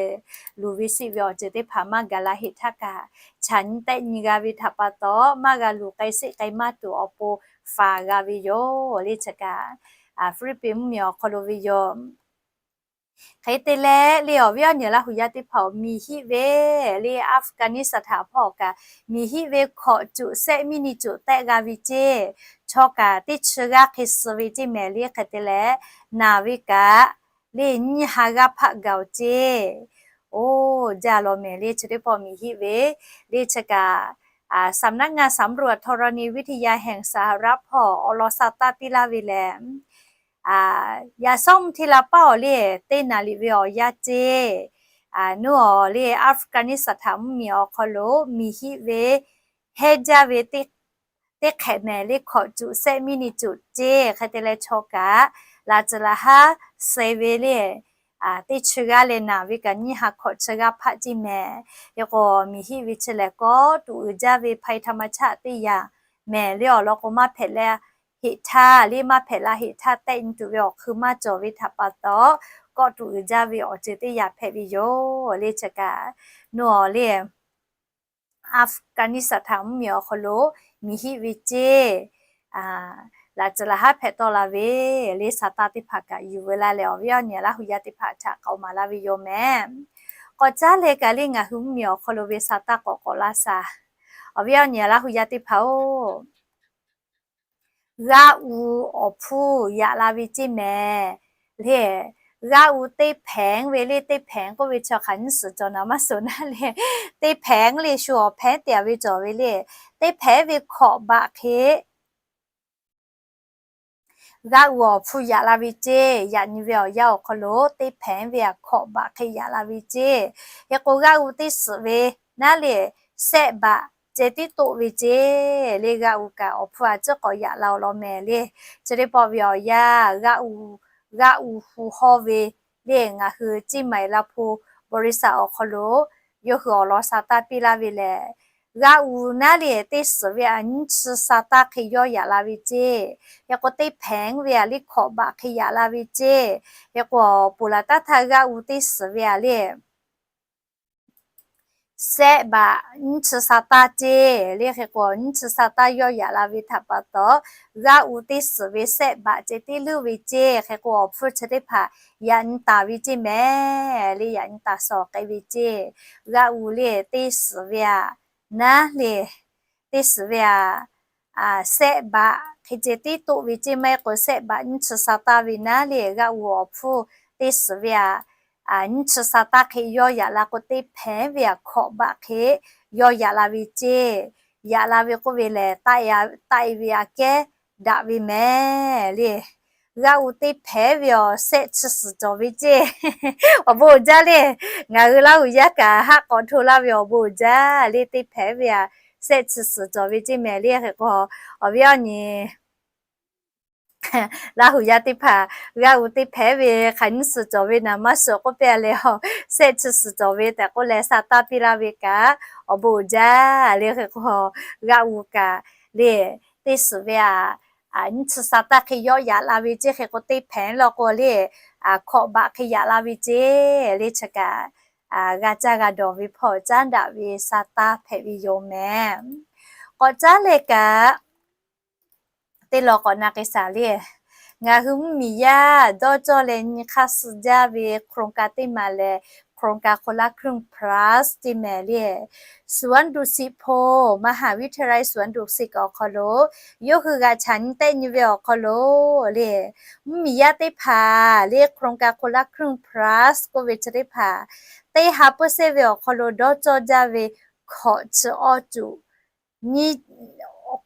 luˬ ve siˆ ve awˬ ceuˬ teˇ hpaˍ maˇ gaˬ la heˆ htaˇ kaꞈ, chaꞈ nyi tehˆ nyi g'a ve htaꞈ pa taw maˇ g'a luˬ k'ai siˆ k'ai maˇ tuˬ awˬ pon faˍ g'a ve yoˬ le chi kaꞈ, Hpiˇliˇpiˆ mvuhˇ miˬ awˬ hk'aw lo ve yoˬ. Hk'e te leh le awˬ viˉ awˬ nyi Laˇ hu yaˇ teˇ hpaˍ-oˬ, miˬ hiˆ ve le Afghanistan htaꞈ hpawˇ kaꞈ miˬ hiˆ ve hkawꞈ cuꞈ sehˆ miˉ ni cuꞈ tehˆ g'a ve ceˇ. Chaw kaꞈ teˇ chi g'aˇ hk'e suh ve ceˇ mehˍ le hk'e te leh, naˬ ve kaꞈ le nyiˇ ha g'aˇ hpaˆ gaˬ-oˬ ceˇ. Oˇ jaˇ law mehˍ le chi teˇ pawˆ miˬ hiˆ ve le chi kaꞈ สำนักงานสำรวจธรณีวิทยาแห่งสหรัฐ hpawˇ awˬ lawn sa taˇ piˇ laˇ ve lehˬ, yaꞈ shawˉ mvuhˇ hteˇ la paˉ awˬ le teˇ naˍ riˍ ve awˬ yanˇ ceˇ. Nuˇ awˬ le Afghanistan htaꞈ mvuhˇ miˬ awˬ hk'aw lo miˬ hiˆ ve hehˉ jaˇ ve teˇ hk'ehꞈ mehˍ le hkawꞈ cuꞈ sehˆ miˉ ni cuꞈ ceˇ. Hk'e te leh chaw kaꞈ laꞈ tcuh laꞈ haˉ suh ve le teˇ chi g'aˇ leh naˬ ve kaꞈ nyiˇ ha hkawꞈ chi g'aˇ hpaˆ ceˇ mehˍ. Hk'e k'o miˬ hiˆ ve chi lehˬ kawˆ tuꞈ uiˍ jaˇ ve ภัยธรรมชาติ teˇ yanˇ mehˍ le awˬ lawn k'o maˇ hpehꞈ la heˆ htaˇ le maˇ hpehꞈ la heˆ htaˇ tehˆ nyi tuˬ ve awˬ hk'eun maˇ cawˬ ve htaꞈ pa taw, kawˆ tuꞈ uiˍ jaˇ ve awˬ ceuˬ teˇ yanˇ hpehꞈ ve yoˬ le chi kaꞈ. Nuˇ awˬ le Afghanistan htaꞈ mvuhˇ miˬ awˬ hk'aw lo miˬ hiˆ ve ceˇ. Laꞈ tcuh laꞈ haˉ hpehꞈ tawˆ la ve le sa taˇ teˇ hpaˍ kaꞈ yuˬ veu la leh awˬ viˉ awˬ nyi Laˇ hu yaˇ teˇ hpaˍ htaꞈ k'awꞈ maˍ laˇ ve yoˬ mehˍ. K'awꞈ caˉ leh kaꞈ le ngaˬ hui mvuhˇ miˬ awˬ hk'aw lo ve sa taˇ k'awꞈ k'awꞈ laˇ shaˍ. Awˬ viˉ awˬ nyi Laˇ hu yaˇ teˇ hpaˍ-oˬ, g'aˇ u awˬ hpfuhˇ yaꞈ la ve ceˇ mehˍ le. G'aˇ u teˇ hpehꞈ ve le, teˇ hpehꞈ k'oˆ ve chi hk'aˬ nyiˇ suhˍ cawˬ naˍ maˇ suhˍ naˉ le, teˇ hpehꞈ le shu awˬ hpehꞈ te-a ve cawˬ ve le. Teˇ hpehꞈ ve hkawꞈ baꞈ hk'e g'aˇ u awˬ hpfuhˇ yaꞈ la ve ceˇ. Yaꞈ nyi ve awˬ yanˇ awˬ hk'aw lo teˇ hpehꞈ ve hkawꞈ baꞈ hk'e yaꞈ la ve ceˇ. Hk'e k'o g'aˇ u teˇ suhˍ ve naˉ le, sehˆ baꞈ ceh tiˉ toˆ ve ceˇ le. G'aˇ u kaꞈ awˬ hpfuhˇ a ciˉ k'awꞈ yaꞈ la-oˬ law mehˍ le. Chi teˇ pawˆ ve awˬ yanˇ g'aˇ u, g'aˇ u hu hawˇ ve le ngaˬ hui Ciˇ maiˍ la hpu บริษัท awˬ hk'aw lo yawˇ hui awˬ lawn sa taˇ piˇ laˇ ve lehˬ, g'aˇ u naˉ le teˇ suhˍ ve a nyiˇ chi sa taˇ hk'e yawˇ yaꞈ la ve ceˇ. Hk'e k'o teˇ hpehꞈ ve a le hkawꞈ baꞈ hk'e yaꞈ la ve ceˇ. Hk'e k'o ponˬ laˬ taˉ htaˇ g'aˇ u teˇ suhˍ ve a le sehˆ baꞈ nyiˇ chi sa taˇ ceˇ le. Hk'e k'o nyiˇ chi sa taˇ yawˇ yaꞈ la ve htaꞈ pa taw, g'aˇ u teˇ suhˍ ve sehˆ baꞈ ceh tiˉ leuˉ ve ceˇ. Hk'e k'o awˬ hpfuhˇ chi teˇ hpaˍ yaꞈ nyi taˍ ve ceˇ mehˍ le. Yaꞈ nyi taˍ suh k'ai ve ceˇ. G'aˇ u le teˇ suhˍ ve a naˉ le, teˇ suhˍ ve a sehˆ baꞈ hk'e ceh tiˉ toˆ ve ceˇ. Maˇ heˆ k'o sehˆ baꞈ nyiˇ chi sa taˇ ve naˉ le g'aˇ u awˬ hpfuhˇ teˇ suhˍ ve a nyiˇ chi sa taˇ hk'e yawˇ yaꞈ la k'o, teˇ hpehˍ ve aꞈ hkawꞈ baꞈ hk'e yawˇ yaꞈ la ve ceˇ. Yaꞈ la ve k'oˆ ve lehˬ, taˆ e ve aꞈ kehˉ daꞈ ve mehˍ le. G'aˆ u teˇ hpehˍ ve awˬ shehˆ chi suhˍ cawˬ ve ceˇ. Awˬ bon uiˍ jaˇ le. Ngaˬ hui Laˇ huˍ yaˇ kaꞈ haˆ k'awꞈ hto laˇ ve awˬ bon uiˍ jaˇ le. Teˇ hpehˍ ve aꞈ shehˆ chi suhˍ cawˬ ve ceˇ mehˍ le. Hk'e k'o, awˬ viˉ awˬ nyi Laˇ huˍ yaˇ teˇ hpaˍ, g'aˆ u teˇ hpehˍ ve hk'aˬ nyiˇ suhˍ cawˬ ve naˍ maˇ suhˍ k'oˆ piˇ leh, shehˆ chi suhˍ cawˬ ve tehꞈ k'oˆ leh sa taˇ piˇ laˇ ve kaꞈ awˬ bon uiˍ jaˇ le. Hk'e k'o, g'aˆ u kaꞈ le, teˇ suhˍ ve aꞈ nyiˇ chi sa taˇ hk'e yawˇ yaꞈ la ve ceˇ. Hk'e k'o, teˇ hpehˍ law k'o le, hkawꞈ baꞈ hk'e yaꞈ la ve ceˇ le. Chi kaꞈ g'a caˇ g'a dawˬ ve hpawˇ caˉ daꞈ ve sa taˇ hpehꞈ ve yoˬ mehˍ. K'awꞈ caˉ leh kaꞈ, teˇ law k'awꞈ na k'ai shaˍ le. Ngaˬ hui mvuhˇmiˬ yaˇ dawˇ cawˇ leh nyi hk'aˇ suh jaˇ ve โครงการ teˇ maˬ lehˬ, โครงการคนละครึ่ง plus teˇ mehˍ le. สวนดุสิตโพธิ์ มหาวิทยาลัยสวนดุสิต awˬ hk'aw lo yawˇ hui g'aꞈ chaꞈ nyi tehˆ nyi ve awˬ hk'aw lo le, mvuhˇmiˬ yaˇ teˇ hpaˍ le โครงการคนละครึ่ง plus k'oˆ ve chi teˇ hpaˍ teˇ ha เปอร์เซ็นต์ ve awˬ hk'aw lo dawˇ cawˇ jaˇ ve hkawꞈ chi awˇ cuˬ nyi,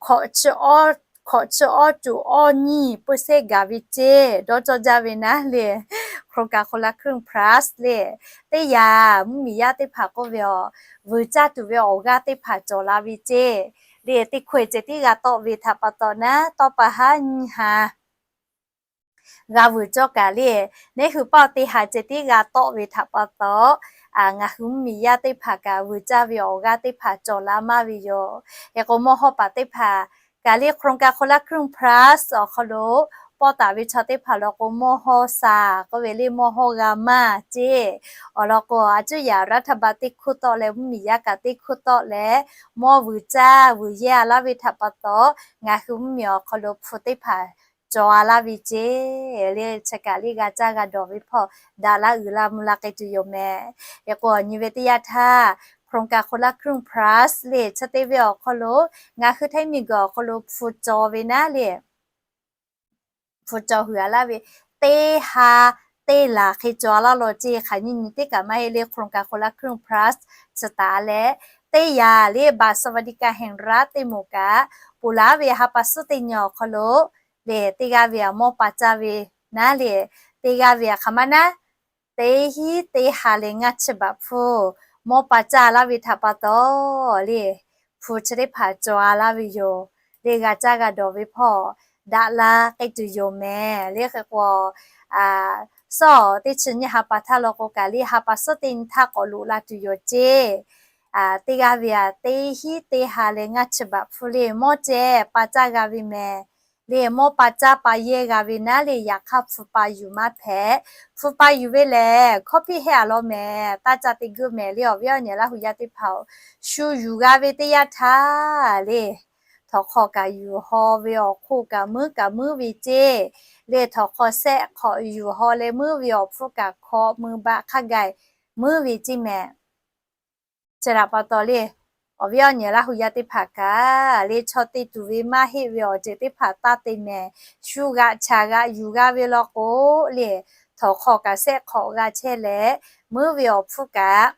hkawꞈ chi awˇ cuˬ awˇ nyiˇ เปอร์เซ็นต์ gaˬ ve ceˇ. Dawˇ cawˇ jaˇ ve naˉ le, โครงการคนละครึ่ง plus le. Teˇ yaꞈ mvuhˇmiˬ yaˇ teˇ hpaˍ k'oˆ ve awˬ, vuiˬ caˇ tuˬ ve awˬ g'aˇ teˇ hpaˍ cawˬ la ve ceˇ. Le teˇ hkawehˇ ceh tiˉ g'a tawˆ ve htaꞈ pa taw naˉ, tawˇ pa haˉ nyiˇ ha g'a vuiˬ cawˇ kaꞈ le, neˉ hui paˇ teˇ ha ceh tiˉ g'a tawˆ ve htaꞈ pa taw, ngaˬ hui mvuhˇmiˬ yaˇ teˇ hpaˍ kaꞈ vuiˬ caˇ ve awˬ g'aˇ teˇ hpaˍ cawˬ la maˇ ve yoˬ. Hk'e k'o, mawˇ hawˇ paˍ teˇ hpaˍ kaꞈ le โครงการคนละครึ่ง plus awˬ hk'aw lo pawˆ taˍ ve chaw teˇ hpaˍ law k'o, mawˇ hawˇ shaˍ k'oˆ ve le, mawˇ hawˇ g'a maˇ ceˇ. Awˬ lawn k'o, a cuˇ yaꞈ รัฐบาล teˇ hkuˇ tawˆ leh mvuhˇmiˬ yaˇ kaꞈ teˇ hkuˇ tawˆ leh, mawˇ vuiˬ caˇ vuiˬ yehˇ a laˇ ve htaꞈ pa taw, ngaˬ hui mvuhˇmiˬ awˬ hk'aw lo hpu teˇ hpaˍ cawˬ a laˇ ve ceˇ. Le chi kaꞈ le g'a caˇ g'a dawˬ ve hpawˇ daꞈ la uiˍ la mvuh la k'ai tuˬ yoˬ mehˍ. Hk'e k'o, nyi ve teˇ yanˇ htaˇ โครงการคนละครึ่ง plus le chi teˇ ve awˬ hk'aw lo ngaˬ hui Htaiˇ miˬguiˬ awˬ hk'aw lo hpu cawˬ ve naˉ le, hpu cawˬ huiˍ a laˇ ve teˇ ha teˇ laˬ hk'e cawˬ a laˇ law ceˇ. Hk'aˬ nyiˇ nyi teˇ kaꞈ maˇ heˆ le, โครงการคนละครึ่ง plus chi taˍ leh, teˇ yaꞈ le บัตรสวัสดิการแห่งรัฐ teˇ moˍ kaꞈ, ponˬ laˬ ve ha pa suhˉ teˇ nyi awˬ hk'aw lo le, teˇ g'aˇ ve aꞈ mawˇ pa caˇ ve naˉ le, teˇ g'aˇ ve aꞈ hk'aˬ ma naˉ, teˇ hinˉ teˇ ha leh ngaˇ chi baꞈ hpu mawˇ pa caˇ laˇ ve htaꞈ pa taw le, hpu chi teˇ hpaˍ cawˬ a laˇ ve yoˬ. Le g'a caˇ g'a dawˬ ve hpawˇ daꞈ la k'ai tuˬ yoˬ mehˍ. Le hk'e k'o, suhˉ teˇ chi nyiˇ ha pa htaˇ law k'o kaꞈ le, ha pa suhˉ teˇ nyi htaˇ k'awꞈ loꞈ la tuˬ yoˬ ceˇ. Teˇ g'aˇ ve aꞈ teˇ hinˉ teˇ ha leh ngaˇ chi baꞈ hpu le mawˇ ceh pa caˇ g'a ve mehˍ. Le mawˇ pa caˇ pa yehˇ g'a ve naˉ le, yaꞈ hk'aˇ hpu pa yuˬ maˇ hpehꞈ. Hpu pa yuˬ ve lehˬ, hkawˇ piˇ heˆ a law mehˍ, taˇ caˇ te geuˆ mehˍ le. Awˬ viˉ awˬ nyi Laˇ huˍ yaˇ teˇ hpaˍ-oˬ, shu yuˬ g'a ve teˇ yanˇ htaˇ le, htawnˍ hk'aw kaꞈ yuˬ haw ve awˬ hk'oˆ kaꞈ muiˉ kaꞈ muiˉ ve ceˇ. Le htawnˍ hk'aw shehˆ hk'awꞈ yuˬ haw leh muiˉ ve awˬ hpfuhˇ kaꞈ hkawꞈ mui baꞈ hk'a gaˬ muiˉ ve ceˇ mehˍ. Chi htaꞈ pa taw le, awˬ viˉ awˬ nyi Laˇ huˍ yaˇ teˇ hpaˍ kaꞈ le, chaw te tuˬ ve maˇ heˆ ve awˬ ceuˬ teˇ hpaˍ taˇ te mehˍ. Shu g'aꞈ chaꞈ g'aꞈ yuˬ g'a ve law k'o le, htawnˍ hk'aw kaꞈ shehˆ hk'awꞈ g'a chehˇ leh, muiˉ ve awˬ hpfuhˇ kaꞈ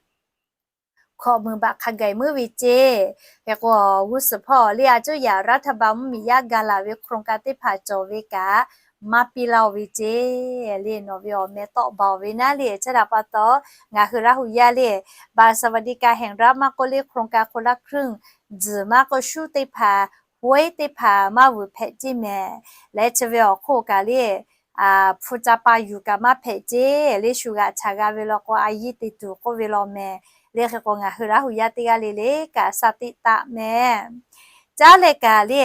hkawꞈ mui baꞈ hk'a gaˬ muiˉ ve ceˇ. Hk'e k'o, g'uˇ suhˍ hpawˇ le, a cuˇ yaꞈ รัฐบาล mvuhˇmiˬ yaˇ ga laˬ ve โครงการ teˇ hpaˍ cawˬ ve kaꞈ maˇ piˇ laˇ-oˬ ve ceˇ. Le nawˬ ve awˬ meh tawˆ baˬ-oˬ ve naˉ le, chi htaꞈ pa taw ngaˬ hui Laˇ huˍ yaˇ le, บัตรสวัสดิการแห่งรัฐ maˇ k'oˆ le, โครงการคนละครึ่ง tzuhˬ maˇ k'oˆ, shuˉ teˇ hpaˍ, hoˉ teˇ hpaˍ maˇ vuiˬ hpehꞈ ceˇ mehˍ. Leh chi ve awˬ hk'oˆ kaꞈ le, hpu ca pa yuˬ kaꞈ maˇ hpehꞈ ceˇ. Le shu g'aꞈ chaꞈ g'a ve law k'o, a yiˇ te tuˬ k'oˆ ve law mehˍ. Le hk'e k'o, ngaˬ hui Laˇ huˍ yaˇ teˇ g'aˇ le le kaꞈ sha teˇ taˆ mehˍ. Caˉ leh kaꞈ le,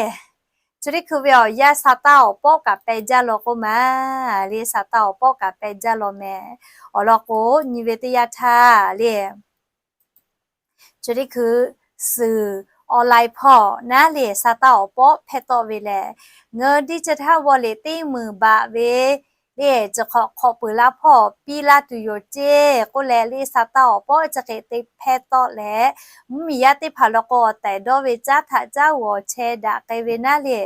chi teˇ hkui ve awˬ yanˇ sa taˇ awˬ pawˆ kaꞈ peh jaˇ law k'oˆ ma. Le sa taˇ awˬ pawˆ kaꞈ peh jaˇ law mehˍ. Awˬ lawn k'o, nyi ve teˇ yanˇ htaˇ le, chi teˇ hkui suhˍ online hpawˇ naˉ le sa taˇ awˬ pawˆ hpehˇ tawˆ ve lehˬ, เงินดิจิทัลวอลเล็ต teˇ meunˍ baꞈ ve le, chi hk'awꞈ hk'awꞈ peuˬ laˇ hpawˇ piˇ laˇ tuˬ yoˬ ceˇ k'oˆ leh, le sa taˇ awˬ pawˆ chi hk'e te hpehˇ tawˆ leh, mvuhˇmiˬ yaˇ teˇ hpaˍ law k'o, awˬ tehˬ dawˇ ve caˉ htaꞈ caˉ g'awˬ chehˇ daꞈ k'ai ve naˉ le.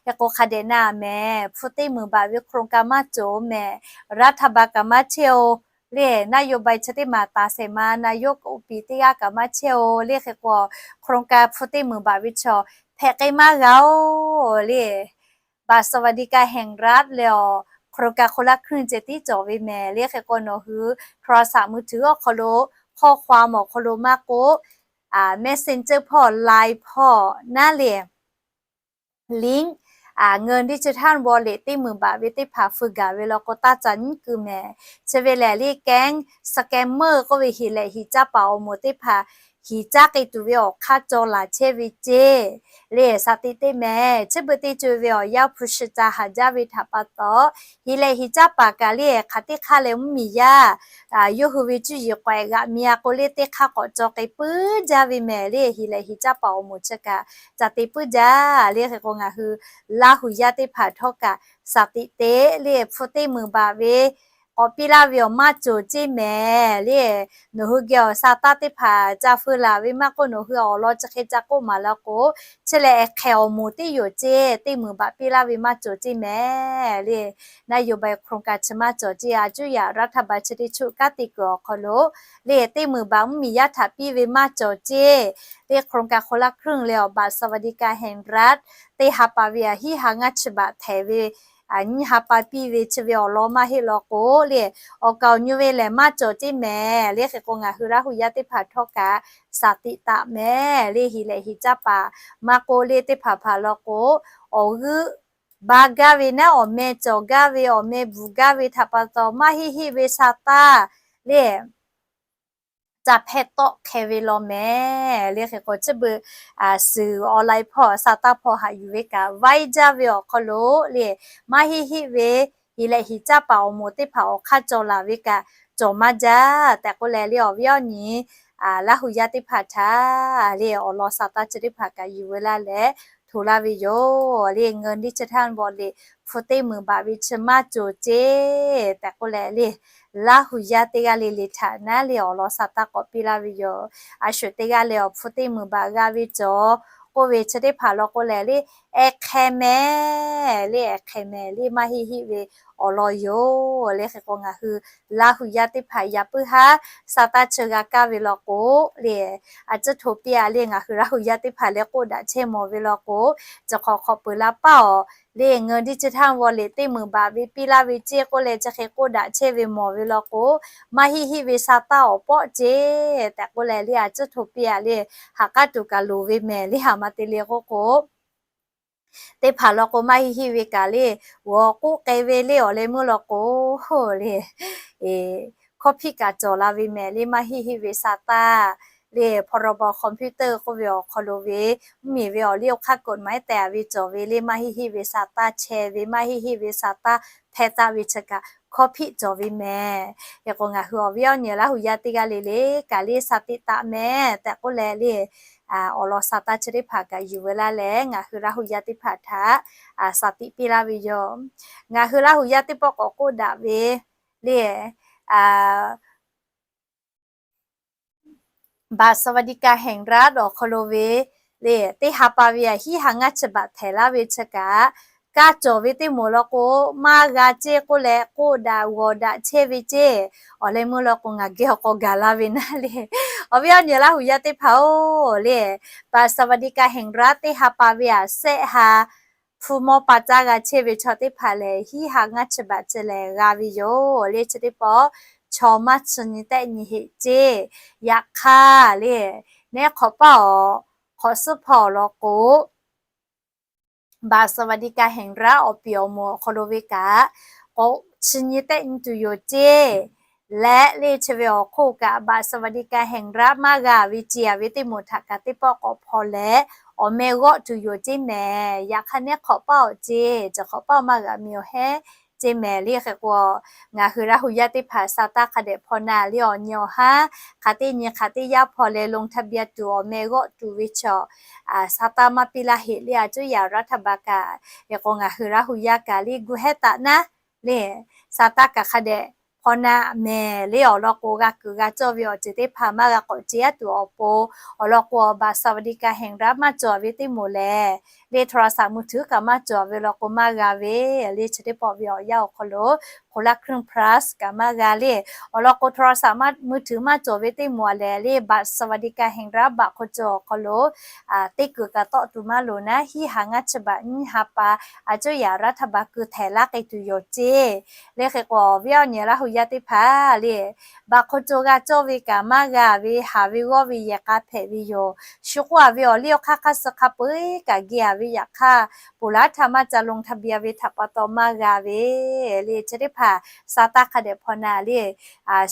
Hk'e k'o, hk'a dehꞈ na mehˍ, hpu teˇ meunˍ baꞈ ve โครงการ maˇ cawˬ mehˍ, รัฐบาล kaꞈ maˇ chehˇ-oˬ. Le นโยบาย chi teˇ maˬ taˍ shehˍ ma นายก oˇ piˍ teˇ g'aˇ kaꞈ maˇ chehˇ-oˬ. Le hk'e k'o, โครงการ hpu teˇ meunˍ baꞈ ve chaw hpehꞈ k'ai maˇ g'a-oˬ. Le บัตรสวัสดิการแห่งรัฐ le awˬ โครงการ คนละครึ่ง ceh tiˉ cawˬ ve mehˍ. Le hk'e k'o, nawˬ hui โทรศัพท์มือถือ awˬ hk'aw lo ข้อความ awˬ hk'aw lo maˇ k'oˆ, Messenger hpawˇ, Line hpawˇ naˉ le ลิงก์ เงินดิจิทัลวอลเล็ต teˇ meunˍ baꞈ ve teˇ hpaˍ feu gaˬ ve law k'o, taˇ ca nyiˉ keu mehˍ. Chi ve lehˬ, le แก๊ง scammer k'oˆ ve hiˍ lehꞈ hiˍ caˇ paˍ awˬ moˍ teˇ hpaˍ hiˍ caˇ k'ai tuˬ ve awˬ hk'aˇ caw laˬ chehˇ ve ceˇ le สติ teˇ mehˍ. Chi beuꞈ teˇ co ve awˬ yanˇ hpu shi ca haˍ jaˇ ve htaꞈ pa taw, hiˍ lehꞈ hiˍ caˇ paˍ kaꞈ le hk'aˬ teˇ hk'aˇ leh mvuhˇmiˬ yaˇ yawˇ hui ve cuˇ yiˍ k'awehꞈ g'aꞈ mi-a k'o, le teˇ hk'aˇ k'awꞈ caw k'ai puiˉ jaˇ ve mehˍ. Le hiˍ lehꞈ hiˍ caˇ paˍ awˬ moˍ chi kaꞈ ca te puiˉ jaˇ. Le hk'e k'o, ngaˬ hui Laˇ huˍ yaˇ teˇ hpaˍ htawˇ kaꞈ สติ teˇ le hpu teˇ meunˍ baꞈ ve k'awꞈ piˇ laˇ ve awˬ maˇ cawˬ ceˇ mehˍ. Le nawˬ hui geh awˬ sa taˇ teˇ hpaˍ ca feu laˬ ve maˇ k'oˆ, nawˬ hui awˬ lawn chi hk'e ca k'oˆ maˍ law k'o, chi lehˬ ehˍ hk'ehˍ awˬ moˍ teˇ yoˬ ceˇ, teˇ meunˍ baꞈ piˇ laˇ ve maˇ cawˬ ceˇ mehˍ. Le นโยบาย โครงการ chi maˇ cawˬ ceˇ. A cuˇ yaꞈ รัฐบาล chi teˇ choˆ kanˉ te kuiˬ awˬ hk'aw lo le teˇ meunˍ baꞈ mvuhˇmiˬ yaˇ htaꞈ piˇ ve maˇ cawˬ ceˇ. Le โครงการ คนละครึ่ง le awˬ บัตรสวัสดิการแห่งรัฐ teˇ ha pa ve aꞈ hiˉ ha ngaˇ chi baꞈ htehˍ ve, nyiˇ ha pa piˇ ve chi ve awˬ lawn maˇ heˆ law k'o, le awˬ kaˍ awˬ nyi ve lehˬ maˇ cawˬ ceˇ mehˍ. Le hk'e k'o, ngaˬ hui Laˇ huˍ yaˇ teˇ hpaˍ htawˇ kaꞈ สติ taꞈ mehˍ. Le hiˍ lehꞈ hiˍ caˇ paˍ maˇ k'oˆ, le teˇ hpaˍ hpaˍ law k'o, awˬ g'euˆ ba gaˇ ve naˉ, awˬ meh cawˬ gaˇ ve, awˬ meh bvuhˬ gaˇ ve htaꞈ pa taw, maˇ heˆ heˆ ve sa taˇ le ca hpehˇ tawˆ hk'e ve law mehˍ. Le hk'e k'o, chi beuꞈ suhˍ online hpawˇ sa taˇ hpawˇ haꞈ yuˬ ve kaꞈ vaiˇ jaˇ ve awˬ hk'aw lo le maˇ heˆ heˆ ve hiˍ lehꞈ hiˍ caˇ paˍ awˬ moˍ teˇ hpaˍ awˬ hk'aˇ caw laˬ ve kaꞈ cawˬ maˇ jaˇ tehꞈ k'oˆ leh, le awˬ viˉ awˬ nyi Laˇ huˍ yaˇ teˇ hpaˍ htaꞈ le awˬ lawn sa taˇ chi teˇ hpaˍ kaꞈ yuˬ ve laˇ leh hto laˇ ve yoˬ. Le เงินดิจิทัลวอลเล็ต hpu teˇ meunˍ baꞈ ve chi maˇ cawˬ ceˇ tehꞈ k'oˆ leh, le Laˇ huˍ yaˇ teˇ g'aˇ le le htaꞈ naˉ le awˬ lawn sa taˇ k'awꞈ piˇ laˇ ve yoˬ. A shu teˇ g'aˇ leh awˬ hpu teˇ meunˍ baꞈ g'a ve cawˬ k'oˆ ve chi teˇ hpaˍ law k'o lehˬ, le ehˍ hk'ehˍ mehˍ, le ehˍ hk'ehˍ mehˍ, le maˇ heˆ heˆ ve awˬ lawn yoˬ. Le hk'e k'o, ngaˬ hui Laˇ huˍ yaˇ teˇ hpaˍ yaꞈ puiˉ haˉ sa taˇ chi g'a kaˇ ve law k'o, le a ciˉ hto piˇ-a. Le ngaˬ hui Laˇ huˍ yaˇ teˇ hpaˍ leh k'oˆ daꞈ chehˇ mawˬ ve law k'o, chi hk'awꞈ hk'awꞈ peuˬ la paˇ awˬ le เงินดิจิทัลวอลเล็ต teˇ meunˍ baꞈ ve piˇ laˇ ve ceˇ k'oˆ leh chi hk'e k'oˆ daꞈ chehˇ ve mawˬ ve law k'o, maˇ heˆ heˆ ve sa taˇ awˬ pawˆ ceˇ tehꞈ k'oˆ leh, le a ciˉ hto piˇ-a. Le ha k'aˉ tuˬ kaꞈ loˍ ve mehˍ. Le haˍ ma te le k'oˆ k'o, teˇ hpaˍ law k'o maˇ heˆ heˆ ve kaꞈ le g'awˬ k'oˆ k'ai ve le awˬ leh meuˇ law k'o, le hkawˇ hpiˆ kaꞈ cawˬ la ve mehˍ. Le maˇ heˆ heˆ ve sa taˇ, le พรบคอมพิวเตอร์ k'oˆ ve awˬ hk'aw lo ve mvuhˇmiˬ ve awˬ liˇ awˬ hk'aˇ กฎหมาย tehꞈ ve cawˬ ve, le maˇ heˆ heˆ ve sa taˇ chehˇ ve, maˇ heˆ heˆ ve sa taˇ hpehˇ taˆ ve chi kaꞈ hkawˇ hpiˆ cawˬ ve mehˍ. Hk'e k'o, ngaˬ hui awˬ viˉ awˬ nyi Laˇ huˍ yaˇ teˇ g'aˇ le le kaꞈ le sa tiꞈ taꞈ mehˍ tehꞈ k'oˆ leh, le awˬ lawn sa taˇ chi teˇ hpaˍ kaꞈ yuˬ ve laˇ leh ngaˬ hui Laˇ huˍ yaˇ teˇ hpaˍ htaꞈ sa tiꞈ piˇ laˇ ve yoˬ. Ngaˬ hui Laˇ huˍ yaˇ teˇ pawˆ k'awꞈ k'oˆ daꞈ ve le บัตรสวัสดิการแห่งรัฐ awˬ hk'aw lo ve le teˇ ha pa ve aꞈ hiˉ ha ngaˇ chi baꞈ htehˍ laˇ ve chi kaꞈ, kaˇ cawˬ ve teˇ moˍ law k'o, maˇ g'a ceˇ k'oˆ leh k'oˆ daꞈ g'awˬ daꞈ chehˇ ve ceˇ. Awˬ leh meuˇ law k'o, ngaˬ geh awˬ k'aw gaˬ la ve naˉ le, awˬ viˉ awˬ nyi Laˇ huˍ yaˇ teˇ hpaˍ oˬ, le บัตรสวัสดิการแห่งรัฐ teˇ ha pa ve aꞈ shehˆ ha hpu mawˇ pa caˇ g'a chehˇ ve chaw teˇ hpaˍ lehˬ, hiˉ ha ngaˇ chi baꞈ chi lehˬ g'a ve yoˬ. Le chi teˇ pawˆ chaw maˇ chi nyi tehˆ nyi heꞈ ceˇ. Yaꞈ hk'aˇ le, neˉ hk'awꞈ paˇ awˬ hk'awꞈ suhˉ hpawˇ awˬ lawn k'o, บัตรสวัสดิการแห่งรัฐ awˬ piˍ awˬ moˍ awˬ hk'aw lo ve kaꞈ, k'awꞈ chi nyi tehˆ nyi tuˬ yoˬ ceˇ. Leh le chi ve awˬ hk'oˆ kaꞈ บัตรสวัสดิการแห่งรัฐ maˇ g'a ve ce-a ve teˇ moˍ htaꞈ kaꞈ teˇ pawˆ k'awꞈ hpaw leh, awˬ meh g'awˆ tuˬ yoˬ ceˇ mehˍ. Yaꞈ hk'aˇ neˉ hk'awꞈ paˇ awˬ ceˇ, cawˬ hk'awꞈ paˇ maˇ g'a mi awˬ heˉ ceˇ mehˍ. Le hk'e k'o, ngaˬ hui Laˇ huˍ yaˇ teˇ hpaˍ sa taˇ hk'a dehꞈ hpaw na le awˬ nyi awˬ haˉ hk'aˬ teˇ nyi hk'aˬ teˇ yaˇ hpaw leh ลงทะเบียน tuˬ awˬ meh g'awˆ tuˬ ve chaw, sa taˇ maˇ piˇ laˇ heꞈ le a cuˉ yaꞈ รัฐบาล kaꞈ. Hk'e k'o, ngaˬ hui Laˇ huˍ yaˇ kaꞈ le gu hehˉ taˍ naˉ le, sa taˇ kaꞈ hk'a dehꞈ hpaw na mehˍ. Le awˬ lawn k'o, g'a kuiˬ g'a cawˇ ve awˬ ceuˬ teˇ hpaˍ maˇ g'a k'awꞈ ce-a tuˬ awˬ pon, awˬ lawn k'o, บัตรสวัสดิการแห่งรัฐ maˇ cawˬ ve teˇ moˍ lehˬ, le โทรศัพท์มือถือ kaꞈ maˇ cawˬ ve law k'o maˇ g'a ve le. Chi teˇ pawˆ ve awˬ yanˇ awˬ hk'aw lo คนละเครื่อง plus kaꞈ maˇ g'a le. Awˬ lawn k'o โทรศัพท์มือถือ maˇ cawˬ ve teˇ moˍ a lehˬ le บัตรสวัสดิการแห่งรัฐ บัตร hk'aw cawˬ awˬ hk'aw lo teˇ kuiˬ kaꞈ tawˆ tuˬ maˇ loˍ naˉ, hiˉ ha ngaˇ chi baꞈ nyiˇ ha pa a cuˇ yaꞈ รัฐบาล keu htehˍ laˇ k'ai tuˬ yoˬ ceˇ. Le hk'e k'o awˬ viˉ awˬ nyi Laˇ huˍ yaˇ teˇ hpaˍ le บัตร hk'aw cawˬ g'a cawˇ ve kaꞈ maˇ g'a ve, haˍ ve g'awˇ ve yehˬ k'a hpehꞈ ve yoˬ. Shu k'oˆ a ve awˬ liˇ awˬ hk'aˇ hk'aˇ suh hk'a peu-eˬ kaꞈ geh a ve yaꞈ hk'aˇ, ponˬ laˉ htaˇ maˇ ca ลงทะเบียน ve htaꞈ pa taw maˇ g'a ve le. Chi teˇ hpaˍ sa taˇ hk'a dehꞈ hpaw na le,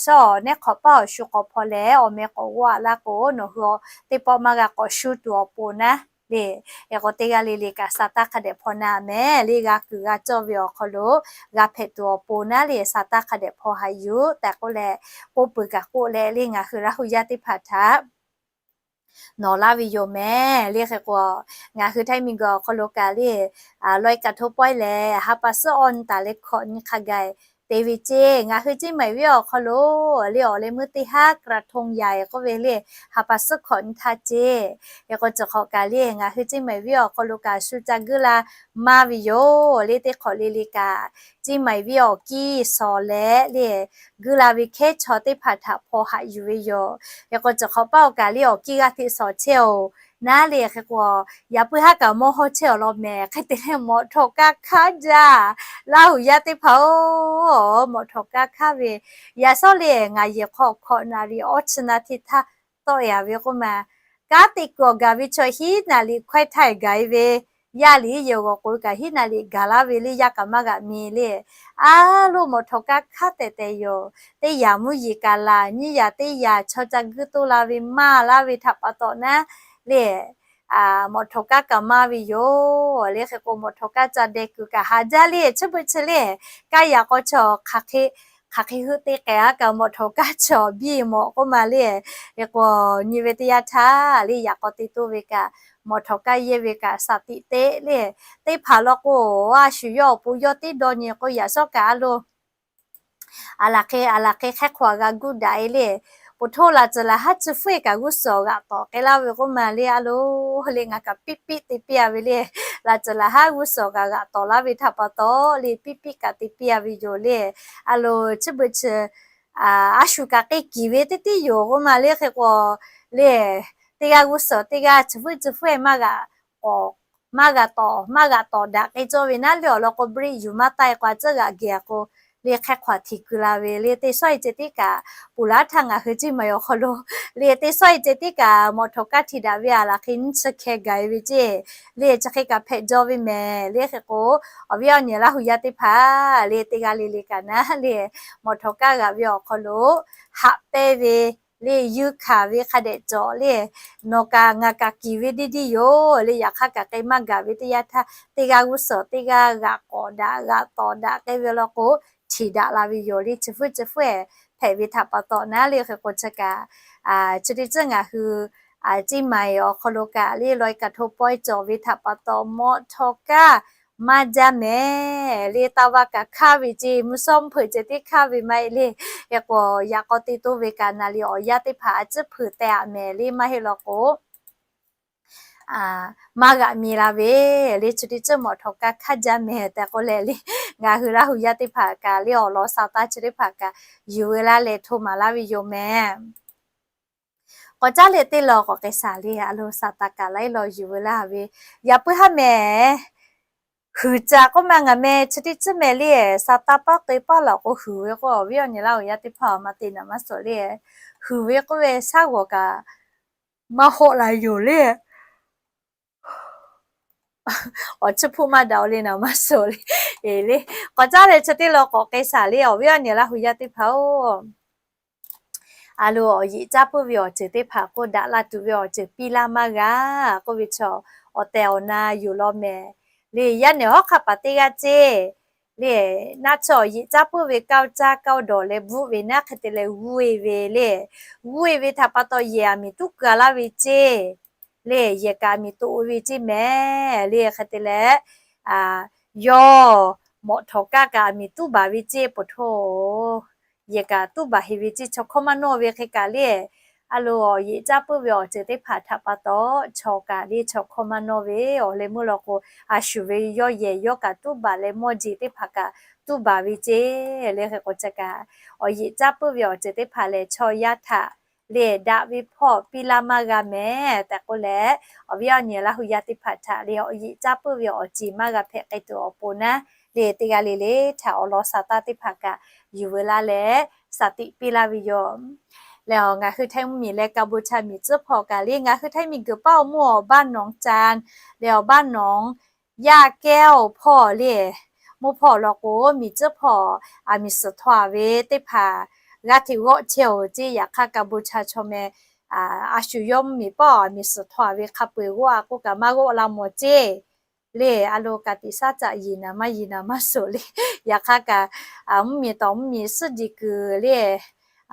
shawˉ awˬ nehˉ hk'awꞈ paˇ awˬ shu k'awꞈ hpaw leh awˬ meh k'awꞈ g'awˇ a laˇ k'o, nawˬ hui teˇ pawˆ maˇ g'a k'awꞈ shu tuˬ awˬ pon naˉ le. Hk'e k'o teˇ g'aˇ le le kaꞈ sa taˇ hk'a dehꞈ hpaw na mehˍ le. G'a kuiˬ g'a cawˇ ve awˬ hk'aw lo g'a hpehꞈ tuˬ awˬ pon naˉ le, sa taˇ hk'a dehꞈ hpaw haꞈ yuˬ tehꞈ k'oˆ leh, k'oˆ peuˬ kaꞈ k'oˆ leh le ngaˬ hui Laˇ huˍ yaˇ teˇ hpaˍ htaꞈ nawˬ laˇ ve yoˬ mehˍ le. Hk'e k'o ngaˬ hui Htaiˇ miˬguiˬ awˬ hk'aw lo kaꞈ le ลอยกระทง pawehˇ leh ha pa suhˉ awˇ nyi taˍ leh hkawꞈ nyi hk'a gaˬ te ve ceˇ. Ngaˬ hui Ceˇ maiˍ venˇ awˬ hk'aw lo le awˬ leh meuˇ teˇ haˉ กระทงใหญ่ k'oˆ ve le, ha pa suhˉ hkawꞈ nyi htaˇ ceˇ. Hk'e k'o chi hk'awꞈ kaꞈ le ngaˬ hui Ceˇ maiˍ venˇ awˬ hk'aw lo kaꞈ shu ca guiˇ la maˇ ve yoˬ le. Teˇ hk'awꞈ le le kaꞈ Ceˇ maiˍ venˇ awˬ kiˇ shawˍ leh le guiˇ la ve hkehˉ chaw teˇ hpaˍ htaꞈ hpaw haꞈ yuˬ ve yoˬ. Hk'e k'o chi hk'awꞈ paˇ awˬ kaꞈ le awˬ kiˇ g'aˇ hteꞈ shawˍ chehˇ oˬ naˉ le. Hk'e k'o yaꞈ puiˉ haˉ kaꞈ mawˇ hawˇ chehˇ awˬ lawn mehˍ. Hk'e te leh mawꞈ htawꞈ kaˇ hkanˉ jaˇ. Laˇ huˍ yaˇ teˇ hpaˍ-oˬ, mawꞈ htawꞈ kaˇ hkanˉ ve yaꞈ shawˉ le ngaˬ yehˬ hk'aw hkawꞈ naˍ riˍ awˇ chi na hteˇ htaˇ tawˆ e a ve k'oˆ ma, kanˉ te kuiˬ awˬ gaˬ ve chaw hiˉ naˍ riˍ hkawehˇ htaˇ gaˬ e ve, yaˇ liꞈ yehˬ g'awˬ k'oꞈ e kaꞈ hiˉ naˍ riˍ gaˬ laˇ ve le yaˇ kaꞈ maˇ g'aꞈ mi le. A loˇ mawꞈ htawꞈ kaˇ hkanˉ tehꞈ tehꞈ yoˬ. Teˇ yaꞈ mvuhˇ yeˬ kaꞈ laˬ nyiˇ yaꞈ teˇ yaꞈ chaw ca guiˇ toˇ la ve maˇ laˇ ve htaꞈ pa taw naˉ le mawꞈ htawꞈ kaˇ kaꞈ maˇ ve yoˬ le. Hk'e k'o mawꞈ htawꞈ kaˇ ca deh kuiˬ kaꞈ haꞈ jaˇ le. Chi beuꞈ chi le kaˇ yaꞈ k'aw chaw hk'aˬ hk'e hk'aˬ hk'e heuˆ te k'ai a kaꞈ mawꞈ htawꞈ kaˇ chaw biˇ mawꞈ k'oˆ ma le. Hk'e k'o nyi ve teˇ yanˇ htaˇ le yaꞈ k'aw te toˇ ve kaꞈ mawꞈ htawꞈ kaˇ yehˇ ve kaꞈ shaˍ tiꞈ teˆ le. Teˇ hpaˍ law k'o a shu yawˇ awˬ pon yawˇ teˇ dawˇ nyi k'o yaꞈ shawˉ kaꞈ a loˇ a laˬ hk'e a laˬ hk'e hk'e hk'aw g'a guˇ daꞈ e le. Poˬ htoˇ laˬ tcuhˍ laˬ haˉ chi hpfuhˇ e kaꞈ g'uˇ suhˍ g'aꞈ tawˍ k'ai laˇ ve k'oˆ ma le a loˇ le ngaˬ kaꞈ piˇ piˇ te piˇ a ve le. Laˬ tcuhˍ laˬ haˉ g'uˇ suhˍ g'aꞈ g'aꞈ tawˍ laˇ ve htaꞈ pa taw le piˇ piˇ kaꞈ te piˇ a ve yoˬ le. A loˬ chi beuꞈ chi a shu kaꞈ k'ai kiˬ ve teˇ tiˉ yoˬ k'oˆ ma le. Hk'e k'o le teˇ g'aˇ g'uˇ suhˍ teˇ g'aˇ chi hpfuhˇ chi hpfuhˇ e maˇ g'a k'awꞈ maˇ g'a tawˍ maˇ g'a tawˍ daꞈ k'ai cawˇ ve naˉ le awˬ lawn k'o break yuˬ maˇ taˆ e k'o a tcuhˉ g'aꞈ geh a k'o le hk'e hk'aˬ htiꞈ keu la ve le. Teˇ shawˉ e ceh tiˉ kaꞈ ponˬ laˉ htaˇ ngaˬ hui Ceˇ maiˍ awˬ hk'aw lo le teˇ shawˉ e ceh tiˉ kaꞈ mawꞈ htawꞈ kaˇ htiꞈ daꞈ ve a laˬ hk'e nyiˇ chi hkeh gaˬ e ve ceˇ le chi hk'e kaꞈ hpehꞈ jaw ve mehˍ le. Hk'e k'o awˬ viˉ awˬ nyi Laˇ huˍ yaˇ teˇ hpaˍ le teˇ g'aˇ le le kaꞈ naˉ le mawꞈ htawꞈ kaˇ g'aꞈ ve awˬ hk'aw lo haꞈ pehnˇ ve le yuˇ hkanˍ ve hk'a dehꞈ cawˬ le nawˬ kaꞈ ngaˬ kaꞈ kiˬ ve deˇ deˇ yoˬ le. Yaꞈ hk'aˇ kaꞈ k'ai maˇ gaˬ ve teˇ yanˇ htaˇ teˇ g'aˇ g'uˇ suhˍ teˇ g'aˇ g'aꞈ k'awꞈ daꞈ g'aꞈ tawˍ daꞈ k'ai ve law k'o htiꞈ daꞈ la ve yoˬ le. Chi hpfuhˇ chi hpfuhˇ e hpehꞈ ve htaꞈ pa taw naˉ le. Hk'e k'o chi kaꞈ chi teˇ ceuˬ ngaˬ hui Ceˇ maiˍ awˬ hk'aw lo kaꞈ le ลอยกระทง pawehˇ cawˬ ve htaꞈ pa taw mawꞈ htawꞈ kaˇ maˇ jaˇ mehˍ le. Taˇ vaˇ kaꞈ hkanˇ ve ceˇ mvuhˇ shawˉ mvuhˇ hpeuꞈ ceh tiˉ hkanˇ ve maˇ heˆ le. Hk'e k'o yaꞈ k'aw te toˇ ve kaꞈ naˍ riˍ awˬ yaˇ teˇ hpaˍ a ciˉ hpeuꞈ teh aꞈ mehˍ le maˇ heˆ law k'o maˇ g'aꞈ mi la ve le. Chi teˇ ceuˬ mawꞈ htawꞈ kaˇ hkanˇ jaˇ mehˍ tehꞈ k'oˆ leh le ngaˬ hui Laˇ huˍ yaˇ teˇ hpaˍ kaꞈ le awˬ lawn sa taˇ chi teˇ hpaˍ kaꞈ yuˬ ve laˇ leh hto maˍ laˇ ve yoˬ mehˍ. K'awꞈ caˉ leh teˇ law k'awꞈ k'ai shaˍ le a loˬ sa taˍ kaꞈ laiˉ law yuˬ ve laˇ ve yaꞈ puiˉ haˉ mehˍ huiˍ caꞈ k'oˆ ma ngaˬ meh chi teˇ ceuˬ mehˍ le. Sa taˇ paˉ k'ai paˉ laˬ k'o huiˍ ve k'o awˬ viˉ awˬ nyi Laˇ huˍ yaˇ teˇ hpaˍ maˇ te naˍ maˇ suhˍ le huiˍ ve k'oˆ ve shaˉ g'awˬ kaꞈ maˇ hawˆ la yoˬ le. Awˬ chiˇ hpuˇ maˇ daꞈ le naˍ maˇ suhˍ le. Eˬ le k'awꞈ caˉ leh chi teˇ law k'awꞈ k'ai shaˍ le awˬ viˉ awˬ nyi Laˇ huˍ yaˇ teˇ hpaˍ-oˬ. A loˬ awˬ yeꞈ caˇ puiˉ ve awˬ ceuˬ teˇ hpaˍ k'oˆ daꞈ la tuˬ ve awˬ ceuˬ piˇ laˇ maˇ g'a k'oˆ ve chaw awˬ tehˬ awˬ na yoˬ law mehˍ le. Yaˇ nehˬ hawˉ hk'aˆ paˍ teˇ g'aˇ ceˇ le naˆ tsuhˇ awˬ yeꞈ caˇ puiˉ ve kaoˇ caˇ kaoˇ dawˬ leh bvuhˆ ve naˉ hk'e te leh g'uˇ e ve le. G'uˇ e ve htaꞈ pa taw yehˬ aˬ miˍ tuˉ keu a laˇ ve ceˇ le. Yehˬ kaꞈ aˬ miˍ toꞈ e ve ceˇ mehˍ le hk'e te leh yawˇ mawꞈ htawꞈ kaˇ kaꞈ aˬ miˍ tuˉ baˬ ve ceˇ poˬ htoˇ yehˬ kaꞈ tuˉ baˬ heˍ ve ceˇ chaw hkawˇ maˇ nawˇ ve hk'e kaꞈ le a lo awˬ yeꞈ caˇ puiˉ ve awˬ ceuˬ teˇ hpaˍ htaꞈ pa taw, chaw kaꞈ le chaw hkawˇ maˇ nawˇ ve awˬ leh meuˇ law k'o, a shuˍ ve yawˇ yehˬ yawˇ kaꞈ tuˉ baˬ leh mawˇ jeˬ teˇ hpaˍ kaꞈ tuˉ baˬ ve ceˇ. Le hk'e k'o chi kaꞈ, awˬ yeꞈ caˇ puiˉ ve awˬ ceuˬ teˇ hpaˍ lehˬ, chaw yaˇ htaꞈ le daꞈ ve hpawˇ piˇ laˇ maˇ g'a mehˍ tehꞈ k'oˆ leh, awˬ viˉ awˬ nyi Laˇ hu yaˇ teˇ hpaˍ htaꞈ le awˬ yeꞈ caˇ puiˉ ve awˬ ceˬ maˇ g'a hpehꞈ k'ai tuˬ awˬ pon naˉ, le teˇ g'aˇ le le htaꞈ awˬ lawn sa taˇ teˇ hpaˍ kaꞈ yuˬ veu laˇ leh, shaˍ tiꞈ piˇ laˇ ve yoˬ. Leh ngaˬ hui Htaiˇ mvuhˇmiˬ leh Kaˍbuˍhtaˍ miˬ tcuhˉ hpawˇ kaꞈ le ngaˬ hui Htaiˇ miˬguiˬ paˆ awˬ mvuhˇ awˬ baˆ nawˬ ca leh awˬ baˆ nawˬ yaˇ kehˉ awˬ hpawˇ le, mvuhˇ hpawˇ law k'o, miˬ tcuhˉ hpawˇ aˬ miˍ suhˍ htaw a ve teˇ hpaˍ g'a hteꞈ g'awˆ chehˇ-oˬ ceˇ. Yaꞈ hk'aˇ Kaˍbuˍhtaˍ chaw meh a shu yawˇ mvuhˇmiˬ paˆ aˬ miˍ suhˍ htaw a ve hk'a peu-eˬ g'awˆ a k'oˆ kaꞈ maˇ g'awˆ la mawˬ ceˇ. Le a lo ka tiꞈ shaˉ caꞈ yeˬ naˍ maˇ yeˬ naˍ maˇ suhˍ le. Yaꞈ hk'aˇ kaꞈ, mvuhˇmiˬ tawˍ mvuhˇmiˬ suhˉ jeˬ kuiˬ le,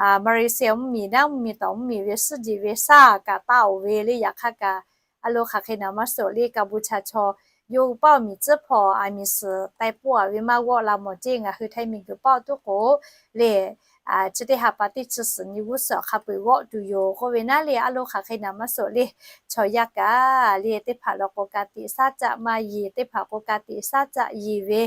Maˍriˍsehˍ mvuhˇmiˬ naˉ mvuhˇmiˬ tawˍ mvuhˇmiˬ ve suhˉ jeˬ ve shaˉ kaꞈ taˇ oˍ ve le. Yaꞈ hk'aˇ kaꞈ a lo hk'aˬ hk'e naˍ maˇ suhˍ le. Kaˍbuˍhtaˍ chaw yawˇ hui paˆ awˬ miˬ tcuhˉ hpawˇ aˬ miˍ suhˍ teh pawˆ a ve maˇ g'awˆ la mawˬ ceˇ. Ngaˬ hui Htaiˇ miˬguiˬ paˆ awˬ tuˉ k'o le, chi teˇ ha pa teˇ chi suhˍ nyi g'uˇ suhˍ hk'a peu-eˬ g'awˆ tuˬ yoˬ k'oˆ ve naˉ le, a lo hk'aˬ hk'e naˍ maˇ suhˍ le. Chaw yaˇ kaꞈ le teˇ hpaˍ law k'o, ka tiꞈ shaˉ caꞈ maˇ yeˬ, teˇ hpaˍ k'o ka tiꞈ shaˉ caꞈ yeˬ ve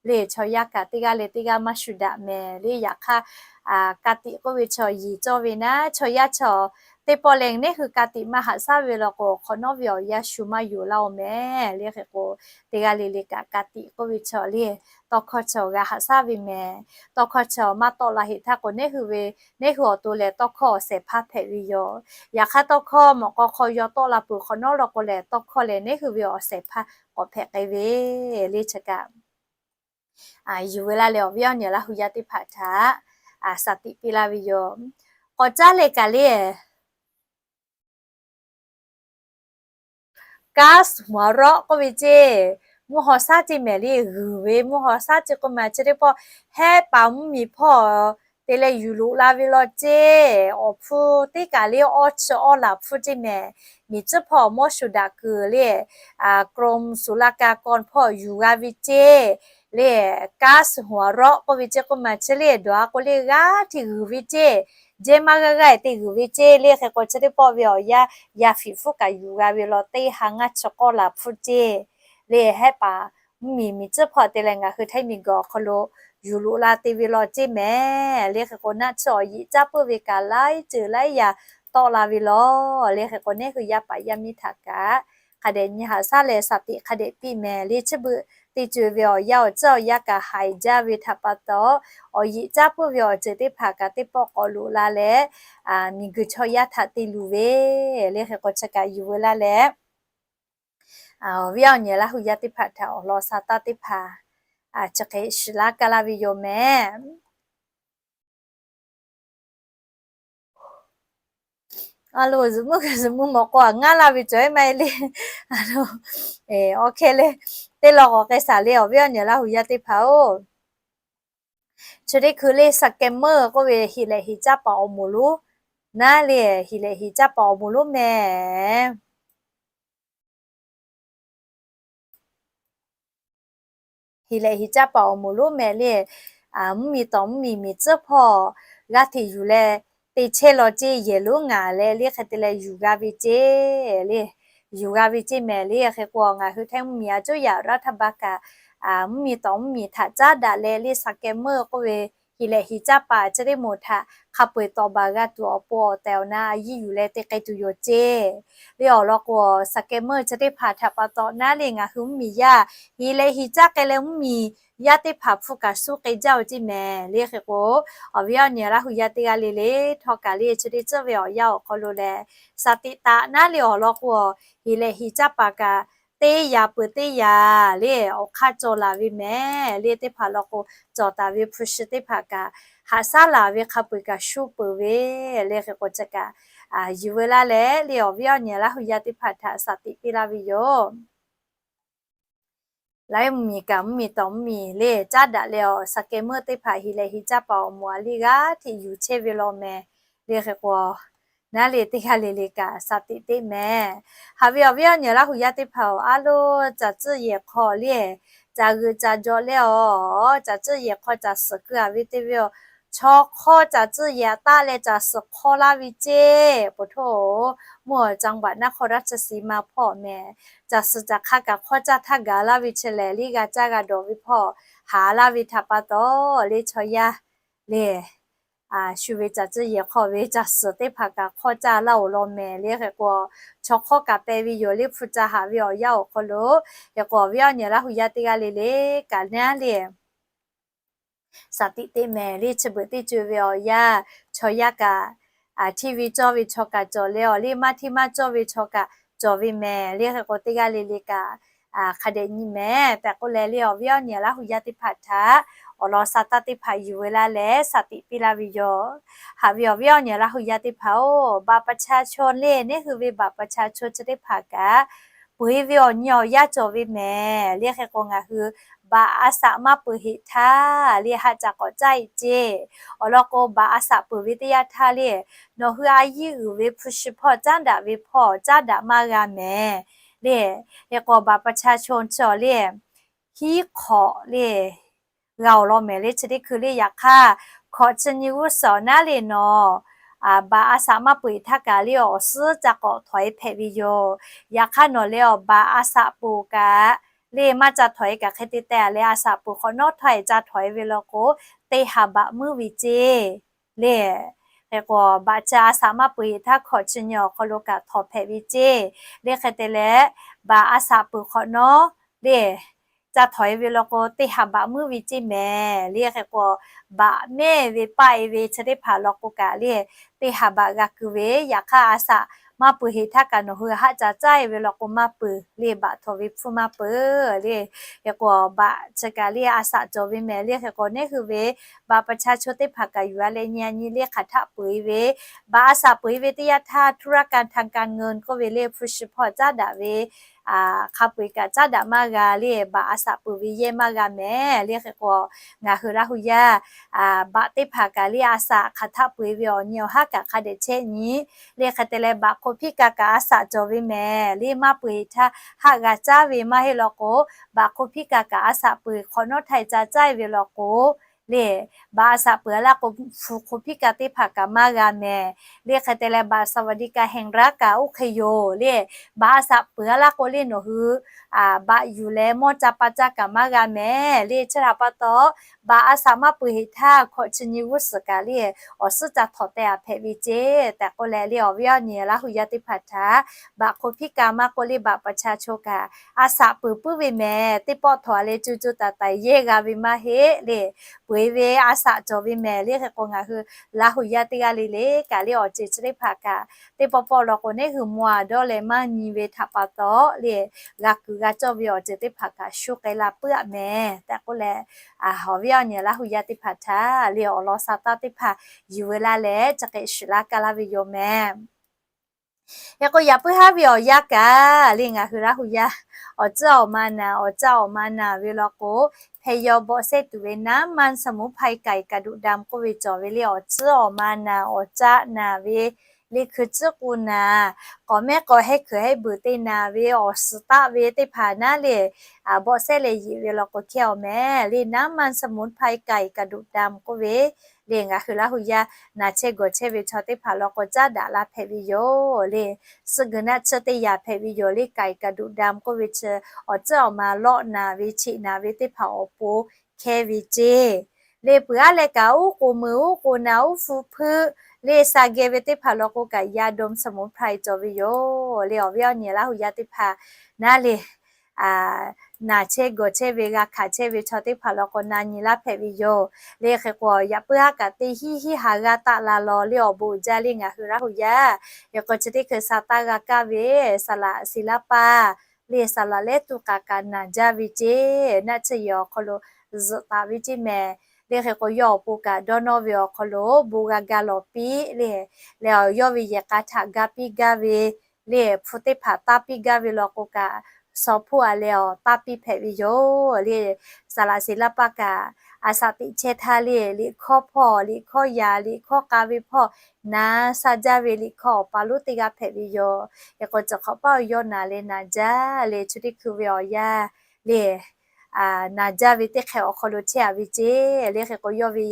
le. Chaw yaˇ kaꞈ teˇ g'aˇ leh teˇ g'aˇ maˇ shu daꞈ mehˍ le. Yaꞈ hk'aˇ, ka tiꞈ k'oˆ ve chaw yeˬ cawˇ ve naˉ, chaw yaˇ chaw teˇ pawˆ leh neˉ hui ka tiꞈ maˇ haꞈ shaˉ ve law k'o, hk'awꞈ nawˉ ve awˬ yanˇ shu maˇ yonˍ laˇ-oˬ mehˍ. Le hk'e k'o, teˇ g'aˇ le le kaꞈ ka tiꞈ k'oˆ ve chaw le, tawˇ hkawˇ chaw g'a haꞈ shaˉ ve mehˍ. Tawˇ hkawˇ chaw maˇ tawˆ la heꞈ htaˇ k'o, neˉ hui ve, neˉ hui awˬ to lehˬ tawˇ hkawˇ awˬ shehˍ hpaˇ hpehꞈ ve yoˬ. Yaꞈ hk'aˇ tawˇ hkawˇ mawꞈ k'aw hk'aw yaw tawˆ la peuˬ hk'awꞈ nawˉ law k'o lehˬ, tawˇ hkawˇ lehˬ neˉ hui ve awˬ shehˍ hpaˇ k'awꞈ hpehꞈ k'ai ve le. Chi kaꞈ yuˬ veu laˇ leh awˬ viˉ awˬ nyi Laˇ hu yaˇ teˇ hpaˍ htaꞈ shaˍ tiꞈ piˇ laˇ ve yoˬ. K'awꞈ caˉ leh kaꞈ le, kaˉ suhˍ maˍ rawˆ k'oˆ ve ceˇ, mvuhˇ haw shaˉ ceˇ mehˍ le. G'uiˬ ve mvuhˇ haw shaˉ ceˇ k'oˆ ma chi teˇ pawˆ, Hehˉ paˍ mvuhˇmiˬ hpawˇ te leh yuˬ loꞈ la ve law ceˇ. Awˬ hpfuhˇ teˇ kaˬ le awˇ chi awˇ laˬ hpfuhˇ ceˇ mehˍ. Miˬ tcuhˉ hpawˇ mawˇ shu daꞈ kuiˬ le, Krom suˍ la ka kaw hpawˇ yuˬ g'a ve ceˇ le. Kaˉ suhˍ maˍ rawˆ k'oˆ ve ceˇ k'oˆ ma chi le dawˬ a k'o le g'aˇ hteꞈ g'uiˬ ve ceˇ. Jehˇ maˇ g'aˇ g'aˇ te g'uiˬ ve ceˇ. Le hk'e k'o chi teˇ pawˆ ve awˬ yanˇ, yaˇ fiˍ hpfuhˇ kaꞈ yuˬ g'a ve law teˇ ha ngaˇ chi k'awˇ laˬ hpfuhˇ ceˇ le. Hehˉ paˍ mvuhˇmiˬ miˬ tcuhˉ hpawˇ te leh ngaˬ hui Htaiˇ miˬguiˬ awˬ hk'aw lo yuˬ loꞈ la te ve law ceˇ mehˍ. Le hk'e k'o naˆ tsuhˇ awˬ yeꞈ caˇ puiˉ ve kaꞈ laiˉ ceuˬ laiˉ yaꞈ tawˆ la ve law. Le hk'e k'o neˉ hui yaˇ paˍ yaˇ miˇ htaꞈ kaꞈ hk'a dehꞈ nyi haꞈ shaˉ leh shaˍ tiꞈ hk'a dehꞈ piˇ mehˍ le. Chi beuꞈ teˇ ceuˬ ve awˬ yanˇ awˬ tcuhˇ awˬ yanˇ kaꞈ haiˬ jaˇ ve htaꞈ pa taw, awˬ yeꞈ caˇ puiˉ ve awˬ ceuˬ teˇ hpaˍ kaꞈ teˇ pawˆ k'awꞈ loꞈ la leh, miˬguiˬ chaw yaˇ htaꞈ te luˬ ve le. Hk'e k'o chi kaꞈ yuˬ veu laˇ leh, awˬ viˉ awˬ nyi Laˇ hu yaˇ teˇ hpaˍ htaꞈ awˬ lawn sa taˇ teˇ hpaˍ chi hk'e shiˍ laˇ kaˇ laˇ ve yoˬ mehˍ. A lo, zuhꞈ mvuhˇ g'a zuhꞈ mvuhˇ mawꞈ k'aw aꞈ ngaˉ laˇ ve cawˬ-e maˇ heˆ le. A lo, awˬ hk'e le, teˇ law k'awꞈ k'ai shaˍ le awˬ viˉ awˬ nyi Laˇ hu yaˇ teˇ hpaˍ-oˬ. Chi teˇ hkui le scammer k'oˆ ve heˍ lehꞈ heˍ caˇ paˍ awˬ moˍ lonˉ naˉ le, heˍ lehꞈ heˍ caˇ paˍ awˬ moˍ lonˉ mehˍ. Heˍ lehꞈ heˍ caˇ paˍ awˬ moˍ lonˉ mehˍ le. Mvuhˇmiˬ tawˍ mvuhˇmiˬ miˬ tcuhˉ hpawˇ g'aˇ hteꞈ yuˬ leh te chehˇ law ceˇ yehˬ lonˉ ngaˬ leh le hk'e te leh yuˬ g'a ve ceˇ le. Yuˬ g'a ve ceˇ mehˍ le. Hk'e k'o ngaˬ hui Htaiˇ mvuhˇmiˬ a coˇ yaꞈ raˇ htaˇ ba kaꞈ, mvuhˇmiˬ tawˍ mvuhˇmiˬ htaꞈ caˉ daꞈ leh le scammer k'oˆ ve heˍ lehꞈ heˍ caˇ paˍ chi teˇ moˍ htaꞈ hk'a peu-eˬ tawˍ baˬ g'a tuˬ awˬ pon awˬ tehˬ awˬ na a yiˇ yuˬ leh te k'ai tuˬ yoˬ ceˇ. Le awˬ lawn k'o, scammer chi teˇ hpaˍ htaꞈ pa taw naˉ le ngaˬ hui mvuhˇmiˬ yaˇ heˍ lehꞈ heˍ caˇ k'ai leh mvuhˇmiˬ yaˇ teˇ hpaˍ hpfuhˇ kaꞈ suhˉ k'ai jaˇ-oˬ ceˇ mehˍ le. Hk'e k'o, awˬ viˉ awˬ nyi Laˇ hu yaˇ teˇ g'aˇ le le htawˇ kaꞈ le chi teˇ tcuhˉ ve awˬ yanˇ awˬ hk'aw lo lehˬ, shaˍ tiꞈ taꞈ naˉ le awˬ lawn k'o, heˍ lehꞈ heˍ caˇ paˍ kaꞈ teˇ yaꞈ peuˬ teˇ yaꞈ le awˬ hk'aˇ cawˬ laˬ ve mehˍ le. Teˇ hpaˍ law k'o, cawˬ taˍ ve hpu shi teˇ hpaˍ kaꞈ haꞈ shaˉ laˬ ve hk'a peu-eˬ kaꞈ shuˉ peuˬ ve le. Hk'e k'o chi kaꞈ yuˬ veu laˇ leh le awˬ viˉ awˬ nyi Laˇ hu yaˇ teˇ hpaˍ htaꞈ shaˍ tiꞈ piˇ laˇ ve yoˬ. Laiˉ mvuhˇmiˬ kaꞈ mvuhˇmiˬ tawˍ mvuhˇmiˬ le caˉ daꞈ leh awˬ scammer teˇ hpaˍ heˍ lehꞈ heˍ caˇ paˍ awˬ moˍ a liˇ g'aˇ hteꞈ yuˬ chehˇ ve law mehˍ le. Hk'e k'o, naˉ le teˇ g'aˇ le le kaꞈ shaˍ tiꞈ teˇ mehˍ. Haꞈ ve awˬ viˉ awˬ nyi Laˇ hu yaˇ teˇ hpaˍ-oˬ, a lo caˬ tcuhˇ yehˬ hk'aw le, caˬ g'euꞈ caˬ jawꞈ leh awˬ, caˬ tcuhˇ yehˬ hk'aw caˬ suhˍ keu-a ve te ve awˬ chaw hk'awˇ caˬ tcuhˇ yehˬ taˆ leh caˬ suhˍ hk'awˇ laˇ ve ceˇ. Peuˬ htoˇ, mvuhˇ awˬ จังหวัดนครราชสีมา hpawˇ mehˍ, caˬ suhˍ caˬ hk'a kaꞈ hk'awˇ caˇ htaˇ gaˬ laˇ ve chi lehˬ, liˇ g'a caˇ g'a dawˬ ve hpawˇ haˍ laˇ ve htaꞈ pa taw, le chaw yaˇ le shu ve caˬ tcuhˇ yehˬ hk'aw ve caˬ suhˍ teˇ hpaˍ kaꞈ hk'awˇ caˇ laˇ-oˬ law mehˍ le. Hk'e k'o, chaw hk'awˇ kaꞈ peh ve yoˬ le, hpu ca haꞈ ve awˬ yanˇ awˬ hk'aw lo. Hk'e k'o, awˬ viˉ awˬ nyi Laˇ hu yaˇ teˇ g'aˇ le le kaꞈ naˉ le shaˍ tiꞈ teˇ mehˍ le, chi beuꞈ teˇ co ve awˬ yanˇ, chaw yaˇ kaꞈ hteˇ ve cawˇ ve chaw kaꞈ cawˬ leh, awˬ le maˇ hteˇ maˇ cawˇ ve chaw kaꞈ cawˬ ve mehˍ le. Hk'e k'o, teˇ g'aˇ le le kaꞈ hk'a dehꞈ nyi mehˍ tehꞈ k'oˆ leh le, awˬ viˉ awˬ nyi Laˇ hu yaˇ teˇ hpaˍ htaꞈ awˬ lawn sa taˇ teˇ hpaˍ yuˬ ve laˇ leh shaˍ tiꞈ piˇ laˇ ve yoˬ. Haꞈ ve awˬ viˉ awˬ nyi Laˇ hu yaˇ teˇ hpaˍ-oˬ, บัตรประชาชน le, neˉ hui ve บัตรประชาชน chi teˇ hpaˍ kaꞈ peuˬ-e ve awˬ nyi awˬ yanˇ cawˬ ve mehˍ le. Hk'e k'o, ngaˬ hui บัตร a saꞈ maˇ peuˬ heꞈ htaˇ le, haˆ ca k'awꞈ caˇ-e ceˇ. Awˬ lawn k'o, บัตร a saꞈ peuˬ ve teˇ yanˇ htaˇ le, nawˬ hui a yiˇ uiˍ ve hpu shi hpawˇ caˉ daꞈ ve hpawˇ caˉ daꞈ maˇ g'a mehˍ le. Hk'e k'o, บัตรประชาชน chi awˬ le hiˉ hk'awꞈ le g'a-oˬ law mehˍ le. Chi teˇ hkui le yaꞈ hk'aˇ, hkawꞈ chi nyi g'uˇ suhˍ naˉ le nawˬ บัตร a saꞈ maˇ peuˬ heꞈ htaˇ kaꞈ le, awˬ suhˉ ca k'awꞈ htawnˍ-e hpehꞈ ve yoˬ. Yaꞈ hk'aˇ nawˬ le awˬ บัตร a saꞈ peuˬ kaꞈ le maˇ ca htawnˍ-e kaꞈ hk'e te teh le, a saꞈ peuˬ hk'awꞈ nawˉ htaˇ ca htawnˍ-e ve law k'o, teˇ ha บาท muiˉ ve ceˇ le. Hk'e k'o, บัตร chi a saꞈ maˇ peuˬ heꞈ htaˇ hkawꞈ chi nyi awˬ hk'aw lo kaꞈ htawnˍ hpehꞈ ve ceˇ le. Hk'e te leh, บัตร a saꞈ peuˬ hk'awꞈ nawˉ le ca htawnˍ-e ve law k'o, teˇ ha บาท muiˉ ve ceˇ mehˍ le. Hk'e k'o, บัตร mehˇ ve paˆ-e ve chi teˇ hpaˍ law k'o kaꞈ le, teˇ ha บาท g'a keu ve. Yaꞈ hk'aˇ, a saꞈ maˇ peuˬ heꞈ htaˇ kaꞈ nawˬ hui haˆ ca caˇ-e ve law k'o maˇ peuˬ le, บัตร htawnˍ ve hpfuhˇ maˇ peuˬ le. Hk'e k'o, บัตร chi kaꞈ le a saꞈ cawˬ ve mehˍ le. Hk'e k'o, neˉ hui ve บัตรประชาชน teˇ hpaˍ kaꞈ yuˬ-a leh nyi-a nyi le hk'aˬ htaˆ peuˬ-e ve, บัตร a saꞈ peuˬ-e ve teˇ yanˇ htaˇ ธุรกรรมทางการเงิน k'oˆ ve le, hpu shi hpawˇ caˉ daꞈ ve hk'a peu-eˬ kaꞈ caˉ daꞈ maˇ g'a le, บัตร a saꞈ peuˬ ve yehˇ maˇ g'a mehˍ le. Hk'e k'o, ngaˬ hui Laˇ hu yaˇ บัตร teˇ hpaˍ kaꞈ le a saꞈ hk'aˬ htaˆ peuˬ-e ve awˬ nyi awˬ haˉ kaꞈ hk'a dehꞈ chehˇ nyi le. Hk'e te leh, บัตร hk'oˆ hpiˇ kaꞈ kaꞈ a saꞈ cawˬ ve mehˍ le. Maˇ peuˬ heꞈ htaˇ haˆ g'a caˇ ve maˇ heˆ law k'o, บัตร hk'oˆ hpiˇ kaꞈ kaꞈ a saꞈ peuˬ hk'awꞈ nawˉ htaˇ ca caˇ-e ve law k'o le, บัตร a saꞈ peuˬ-a laˇ k'o, hpu hk'oˆ hpiˇ kaꞈ teˇ hpaˍ kaꞈ maˇ g'a mehˍ le. Hk'e te leh, บัตรสวัสดิการแห่งรัฐ kaꞈ oˇ hk'e yoˬ le. บัตร a saꞈ peuˬ-a laˇ k'o le, nawˬ hui บัตร yuˬ leh mawˇ ca pa caˇ kaꞈ maˇ g'a mehˍ le. Chi htaꞈ pa taw, บัตร a saꞈ maˇ peuˬ heꞈ htaˇ hkawꞈ chi nyi g'uˇ suhˍ kaꞈ le, awˬ suhˉ ca htawnˍ teh-a hpehꞈ ve ceˇ tehꞈ k'oˆ leh le, awˬ viˉ awˬ nyi Laˇ hu yaˇ teˇ hpaˍ htaꞈ บัตร hk'oˆ hpiˇ kaꞈ maˇ k'oˆ le, บัตรประชาชน kaꞈ a saꞈ peuˬ puiˉ ve mehˍ. Teˇ pawˆ htawnˍ leh co co taiˍ taiˍ yehˇ g'a ve maˇ heˆ le. Peuˬ-e ve a saꞈ cawˬ ve mehˍ le. Hk'e k'o, ngaˬ hui Laˇ hu yaˇ teˇ g'aˇ le le kaꞈ le, awˬ ceuˬ chi teˇ hpaˍ kaꞈ teˇ pawˆ pawˆ law k'o, neˉ hui maw a dawˇ leh maˇ nyi ve htaꞈ pa taw le, g'a kuiˬ g'a cawˇ ve awˬ ceuˬ teˇ hpaˍ kaꞈ shu k'ai la puiˉ-a mehˍ tehꞈ k'oˆ leh, awˬ viˉ awˬ nyi Laˇ hu yaˇ teˇ hpaˍ htaꞈ le awˬ lawn sa taˇ teˇ hpaˍ yuˬ ve laˇ leh, chi hk'e shiˍ laˇ kaˇ laˇ ve yoˬ mehˍ. Hk'e k'o, yaꞈ puiˉ haˉ ve awˬ yanˇ kaꞈ le, ngaˬ hui Laˇ hu yaˇ awˬ tcuhˉ awˬ ma naˬ, awˬ caˆ awˬ ma naˬ ve law k'o, hpeh yaw bawˆ sehˉ tuˬ ve น้ำมันสมุนไพร ไก่กระดูกดำ k'oˆ ve cawˬ ve le, awˬ tcuhˉ awˬ ma naˬ, awˬ caˆ naˬ ve le, hkui tcuhˉ k'u naˬ, k'awꞈ mehˉ k'awꞈ hehˉ hkui hehˉ beuꞈ te naˬ ve, awˬ suhˍ taˆ ve teˇ hpaˍ naˉ le, bawˆ sehˉ leh yeˬ ve law k'o hkehˇ-aw mehˍ le. น้ำมันสมุนไพร ไก่กระดูกดำ k'oˆ ve le, ngaˬ hui Laˇ hu yaˇ naˬ chehˇ gawˬ chehˇ ve chaw teˇ hpaˍ law k'o caˉ daꞈ la hpehꞈ ve yoˬ le. Suh g'uiˬ naˆ tsuhˇ teˇ yanˇ hpehꞈ ve yoˬ le. ไก่กระดูกดำ k'oˆ ve chi awˬ tcuhˉ awˬ ma lawˆ naˬ ve, cheꞈ naˬ ve teˇ hpaˍ awˬ pon hkehˇ ve ceˇ le. Peuˬ aˉ leh kaꞈ uˉ k'oˍ meuˬ, uˉ k'oˍ naˬ, uˉ hpu hpeuˆ le, sa geh ve teˇ hpaˍ law k'o kaꞈ ยาดมสมุนไพร cawˬ ve yoˬ le. Awˬ viˉ awˬ nyi Laˇ hu yaˇ teˇ hpaˍ naˉ le, naˬ chehˇ gawˬ chehˇ ve, g'a hkanˍ chehˇ ve chaw teˇ hpaˍ law k'o na nyi laˇ hpehꞈ ve yoˬ le. Hk'e k'o, yaꞈ puiˉ haˉ kaꞈ teˇ hinˉ hinˉ ha g'aˇ taˆ la law le, awˬ bon uiˍ jaˇ le ngaˬ hui Laˇ hu yaˇ. Hk'e k'o, chi teˇ hkui sa taˇ g'a kaˇ ve saˍ laꞈ siˍ laˇ paˇ le, saˍ laꞈ lehˉ tuˬ k'aꞈ kaꞈ naˬ jaˇ ve ceˇ. Naˆ tsuhˇ yehˬ awˬ hk'aw lo zuhꞈ taˍ ve ceˇ mehˍ le. Hk'e k'o, yawˇ awˬ pon kaꞈ dawˇ nawˇ ve awˬ hk'aw lo bon g'a ga lawˬ piˇ le. Leh awˬ yawˇ ve yehˬ k'a htaꞈ ga piˇ gaˇ ve le, hpu teˇ hpaˍ taˇ piˇ gaˇ ve law k'o kaꞈ, saw hpoˇ a leh awˬ taˇ piˇ hpehꞈ ve yoˬ le. Saˍ laꞈ siˍ laˇ paˇ kaꞈ a shaꞈ teꞈ chehˇ htaˇ le, liꞈ hkawˇ hpawˇ, liꞈ hkawˇ yaꞈ, liꞈ hkawˇ k'a ve hpawˇ naˬ sha jaˇ ve liꞈ hkawˇ awˬ pa lonˉ teˇ g'aˇ hpehꞈ ve yoˬ. Hk'e k'o, cawˬ hk'awꞈ paˇ awˬ yawˇ naˬ leh naˬ jaˇ le, chi teˇ hkui ve awˬ yanˇ le, naˬ jaˇ ve teˇ hk'e awˬ hk'aw lo chehˇ-a ve ceˇ le. Hk'e k'o, yawˇ ve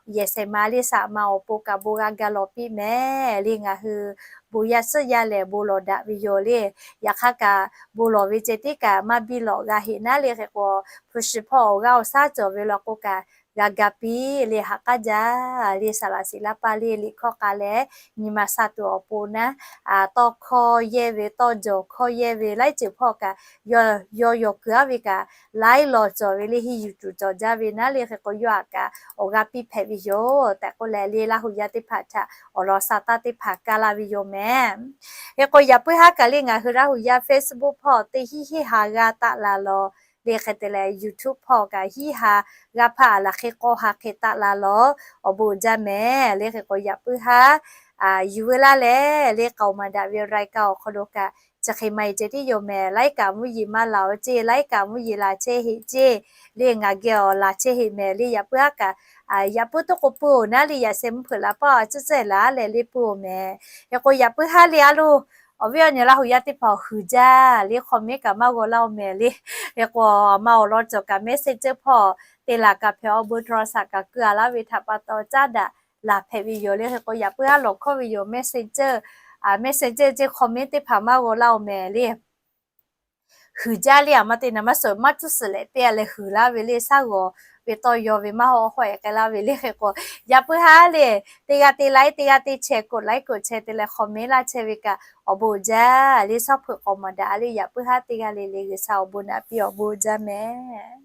yehˬ shehˍ ma le saꞈ ma awˬ pon kaꞈ bon g'a ga lawˬ piˇ mehˍ le. Ngaˬ hui bon yaˇ suhˉ yaˇ lehˬ bon lawˬ daꞈ ve yoˬ le. Yaꞈ hk'aˇ kaꞈ bon lawˬ ve ceh tiˉ kaꞈ maˇ biˇ lawꞈ g'a heꞈ naˉ le. Hk'e k'o, hpu shi hpawˇ awˬ g'aˇ awˬ shaˉ cawˬ ve law k'o kaꞈ g'a ga piˇ le. Haꞈ k'aˉ jaˇ le. Saˍ laꞈ shiˍ laˇ paˇ le liꞈ hkawˇ k'a leh nyi ma sha tuˬ awˬ pon naˉ, tawˇ hkawˇ yehˇ ve, tawˇ jawˬ hkawˇ yehˇ ve laiˉ ceuˬ hpawˇ kaꞈ yaw yawˬ kuiˬ aˉ ve kaꞈ laiˉ lawˬ cawˬ ve le. Henˇ yuˬ tuˬ cawˬ jaˇ ve naˉ le. Hk'e k'o, yawˇ htaꞈ kaꞈ awˬ g'aˇ piˇ hpehꞈ ve yoˬ tehꞈ k'oˆ leh le, Laˇ huˍ yaˇ teˇ hpaˍ htaꞈ awˬ lawn sha taˇ teˇ hpaˍ kaˇ laˇ ve yoˬ mehˍ. Hk'e k'o, yaꞈ puiˉ haˉ kaꞈ le ngaˬ hui Laˇ huˍ yaˇ Facebook hpawˇ teˇ hinˉ hinˉ ha g'a taˆ la lawˬ le. Hk'e te leh YouTube hpawˇ kaꞈ hinˉ ha g'a hpaˇ a laˬ hk'e k'awˇ ha hk'e taˆ la lawˬ. Awˬ bon uiˍ jaˇ mehˍ le. Hk'e k'o, yaꞈ puiˉ haˉ yuˬ veu laˇ leh le, k'aoˍ maˍ daꞈ ve รายการ awˬ hk'aw lo kaꞈ chi hk'e maˇ heˆ ceh tiˉ yoˬ mehˍ. Laiˉ kaꞈ mvuhˇ yeˬ maˇ laˬ-oˬ ceˇ, laiˉ kaꞈ mvuhˇ yeˬ laˬ chehˇ heˆ ceˇ le. Ngaˬ geh awˬ laˬ chehˇ heˆ mehˍ le. Yaꞈ puiˉ haˉ kaꞈ yaꞈ puiˉ toˉ k'o pui-oˬ naˉ le. Yaꞈ sheh mvuhˇ hpeuꞈ laˬ paˇ a ciˉ cehˇ laˬ leh le pui-oˬ mehˍ. Hk'e k'o, yaꞈ puiˉ haˉ le a loˬ, awˬ viˉ awˬ nyi Laˇ huˍ yaˇ teˇ hpaˍ huiˍ jaˇ le. Comment kaꞈ maˇ g'aw laˇ-oˬ mehˍ le. Hk'e k'o, a ma awˬ lawn cawˬ kaꞈ Messenger hpawˇ te laˬ kaꞈ hpehꞈ, awˬ bon โทรศัพท์ kaꞈ keu a laˇ ve htaꞈ pa taw caˉ daꞈ laˬ hpehꞈ ve yoˬ le. Hk'e k'o, yaꞈ puiˉ haˉ lawˬ hkawˇ ve yoˬ Messenger. Messenger ceˇ comment teˇ hpaˍ maˇ g'aw laˇ-oˬ mehˍ le. Huiˍ jaˇ le. A ma te naˍ maˇ suhˍ maˇ cuˇ suhˍ leh te a leh huiˍ laˇ ve le. Shaˉ g'awˬ ve tawˇ yaw ve maˇ haw hawˆ e k'ai laˇ ve le. Hk'e k'o, yaꞈ puiˉ haˉ le, teˇ g'aˇ te ไลค์ teˇ g'aˇ te แชร์ กด ไลค์ กด แชร์ te leh comment laˇ chehˇ ve kaꞈ awˬ bon uiˍ jaˇ le. Shaˉ hpeuꞈ k'aoˍ maˍ daꞈ le. Yaꞈ puiˉ haˉ teˇ g'aˇ le le G'uiˬsha awˬ bon naꞈ piˇ awˬ bon jaˇ mehˍ.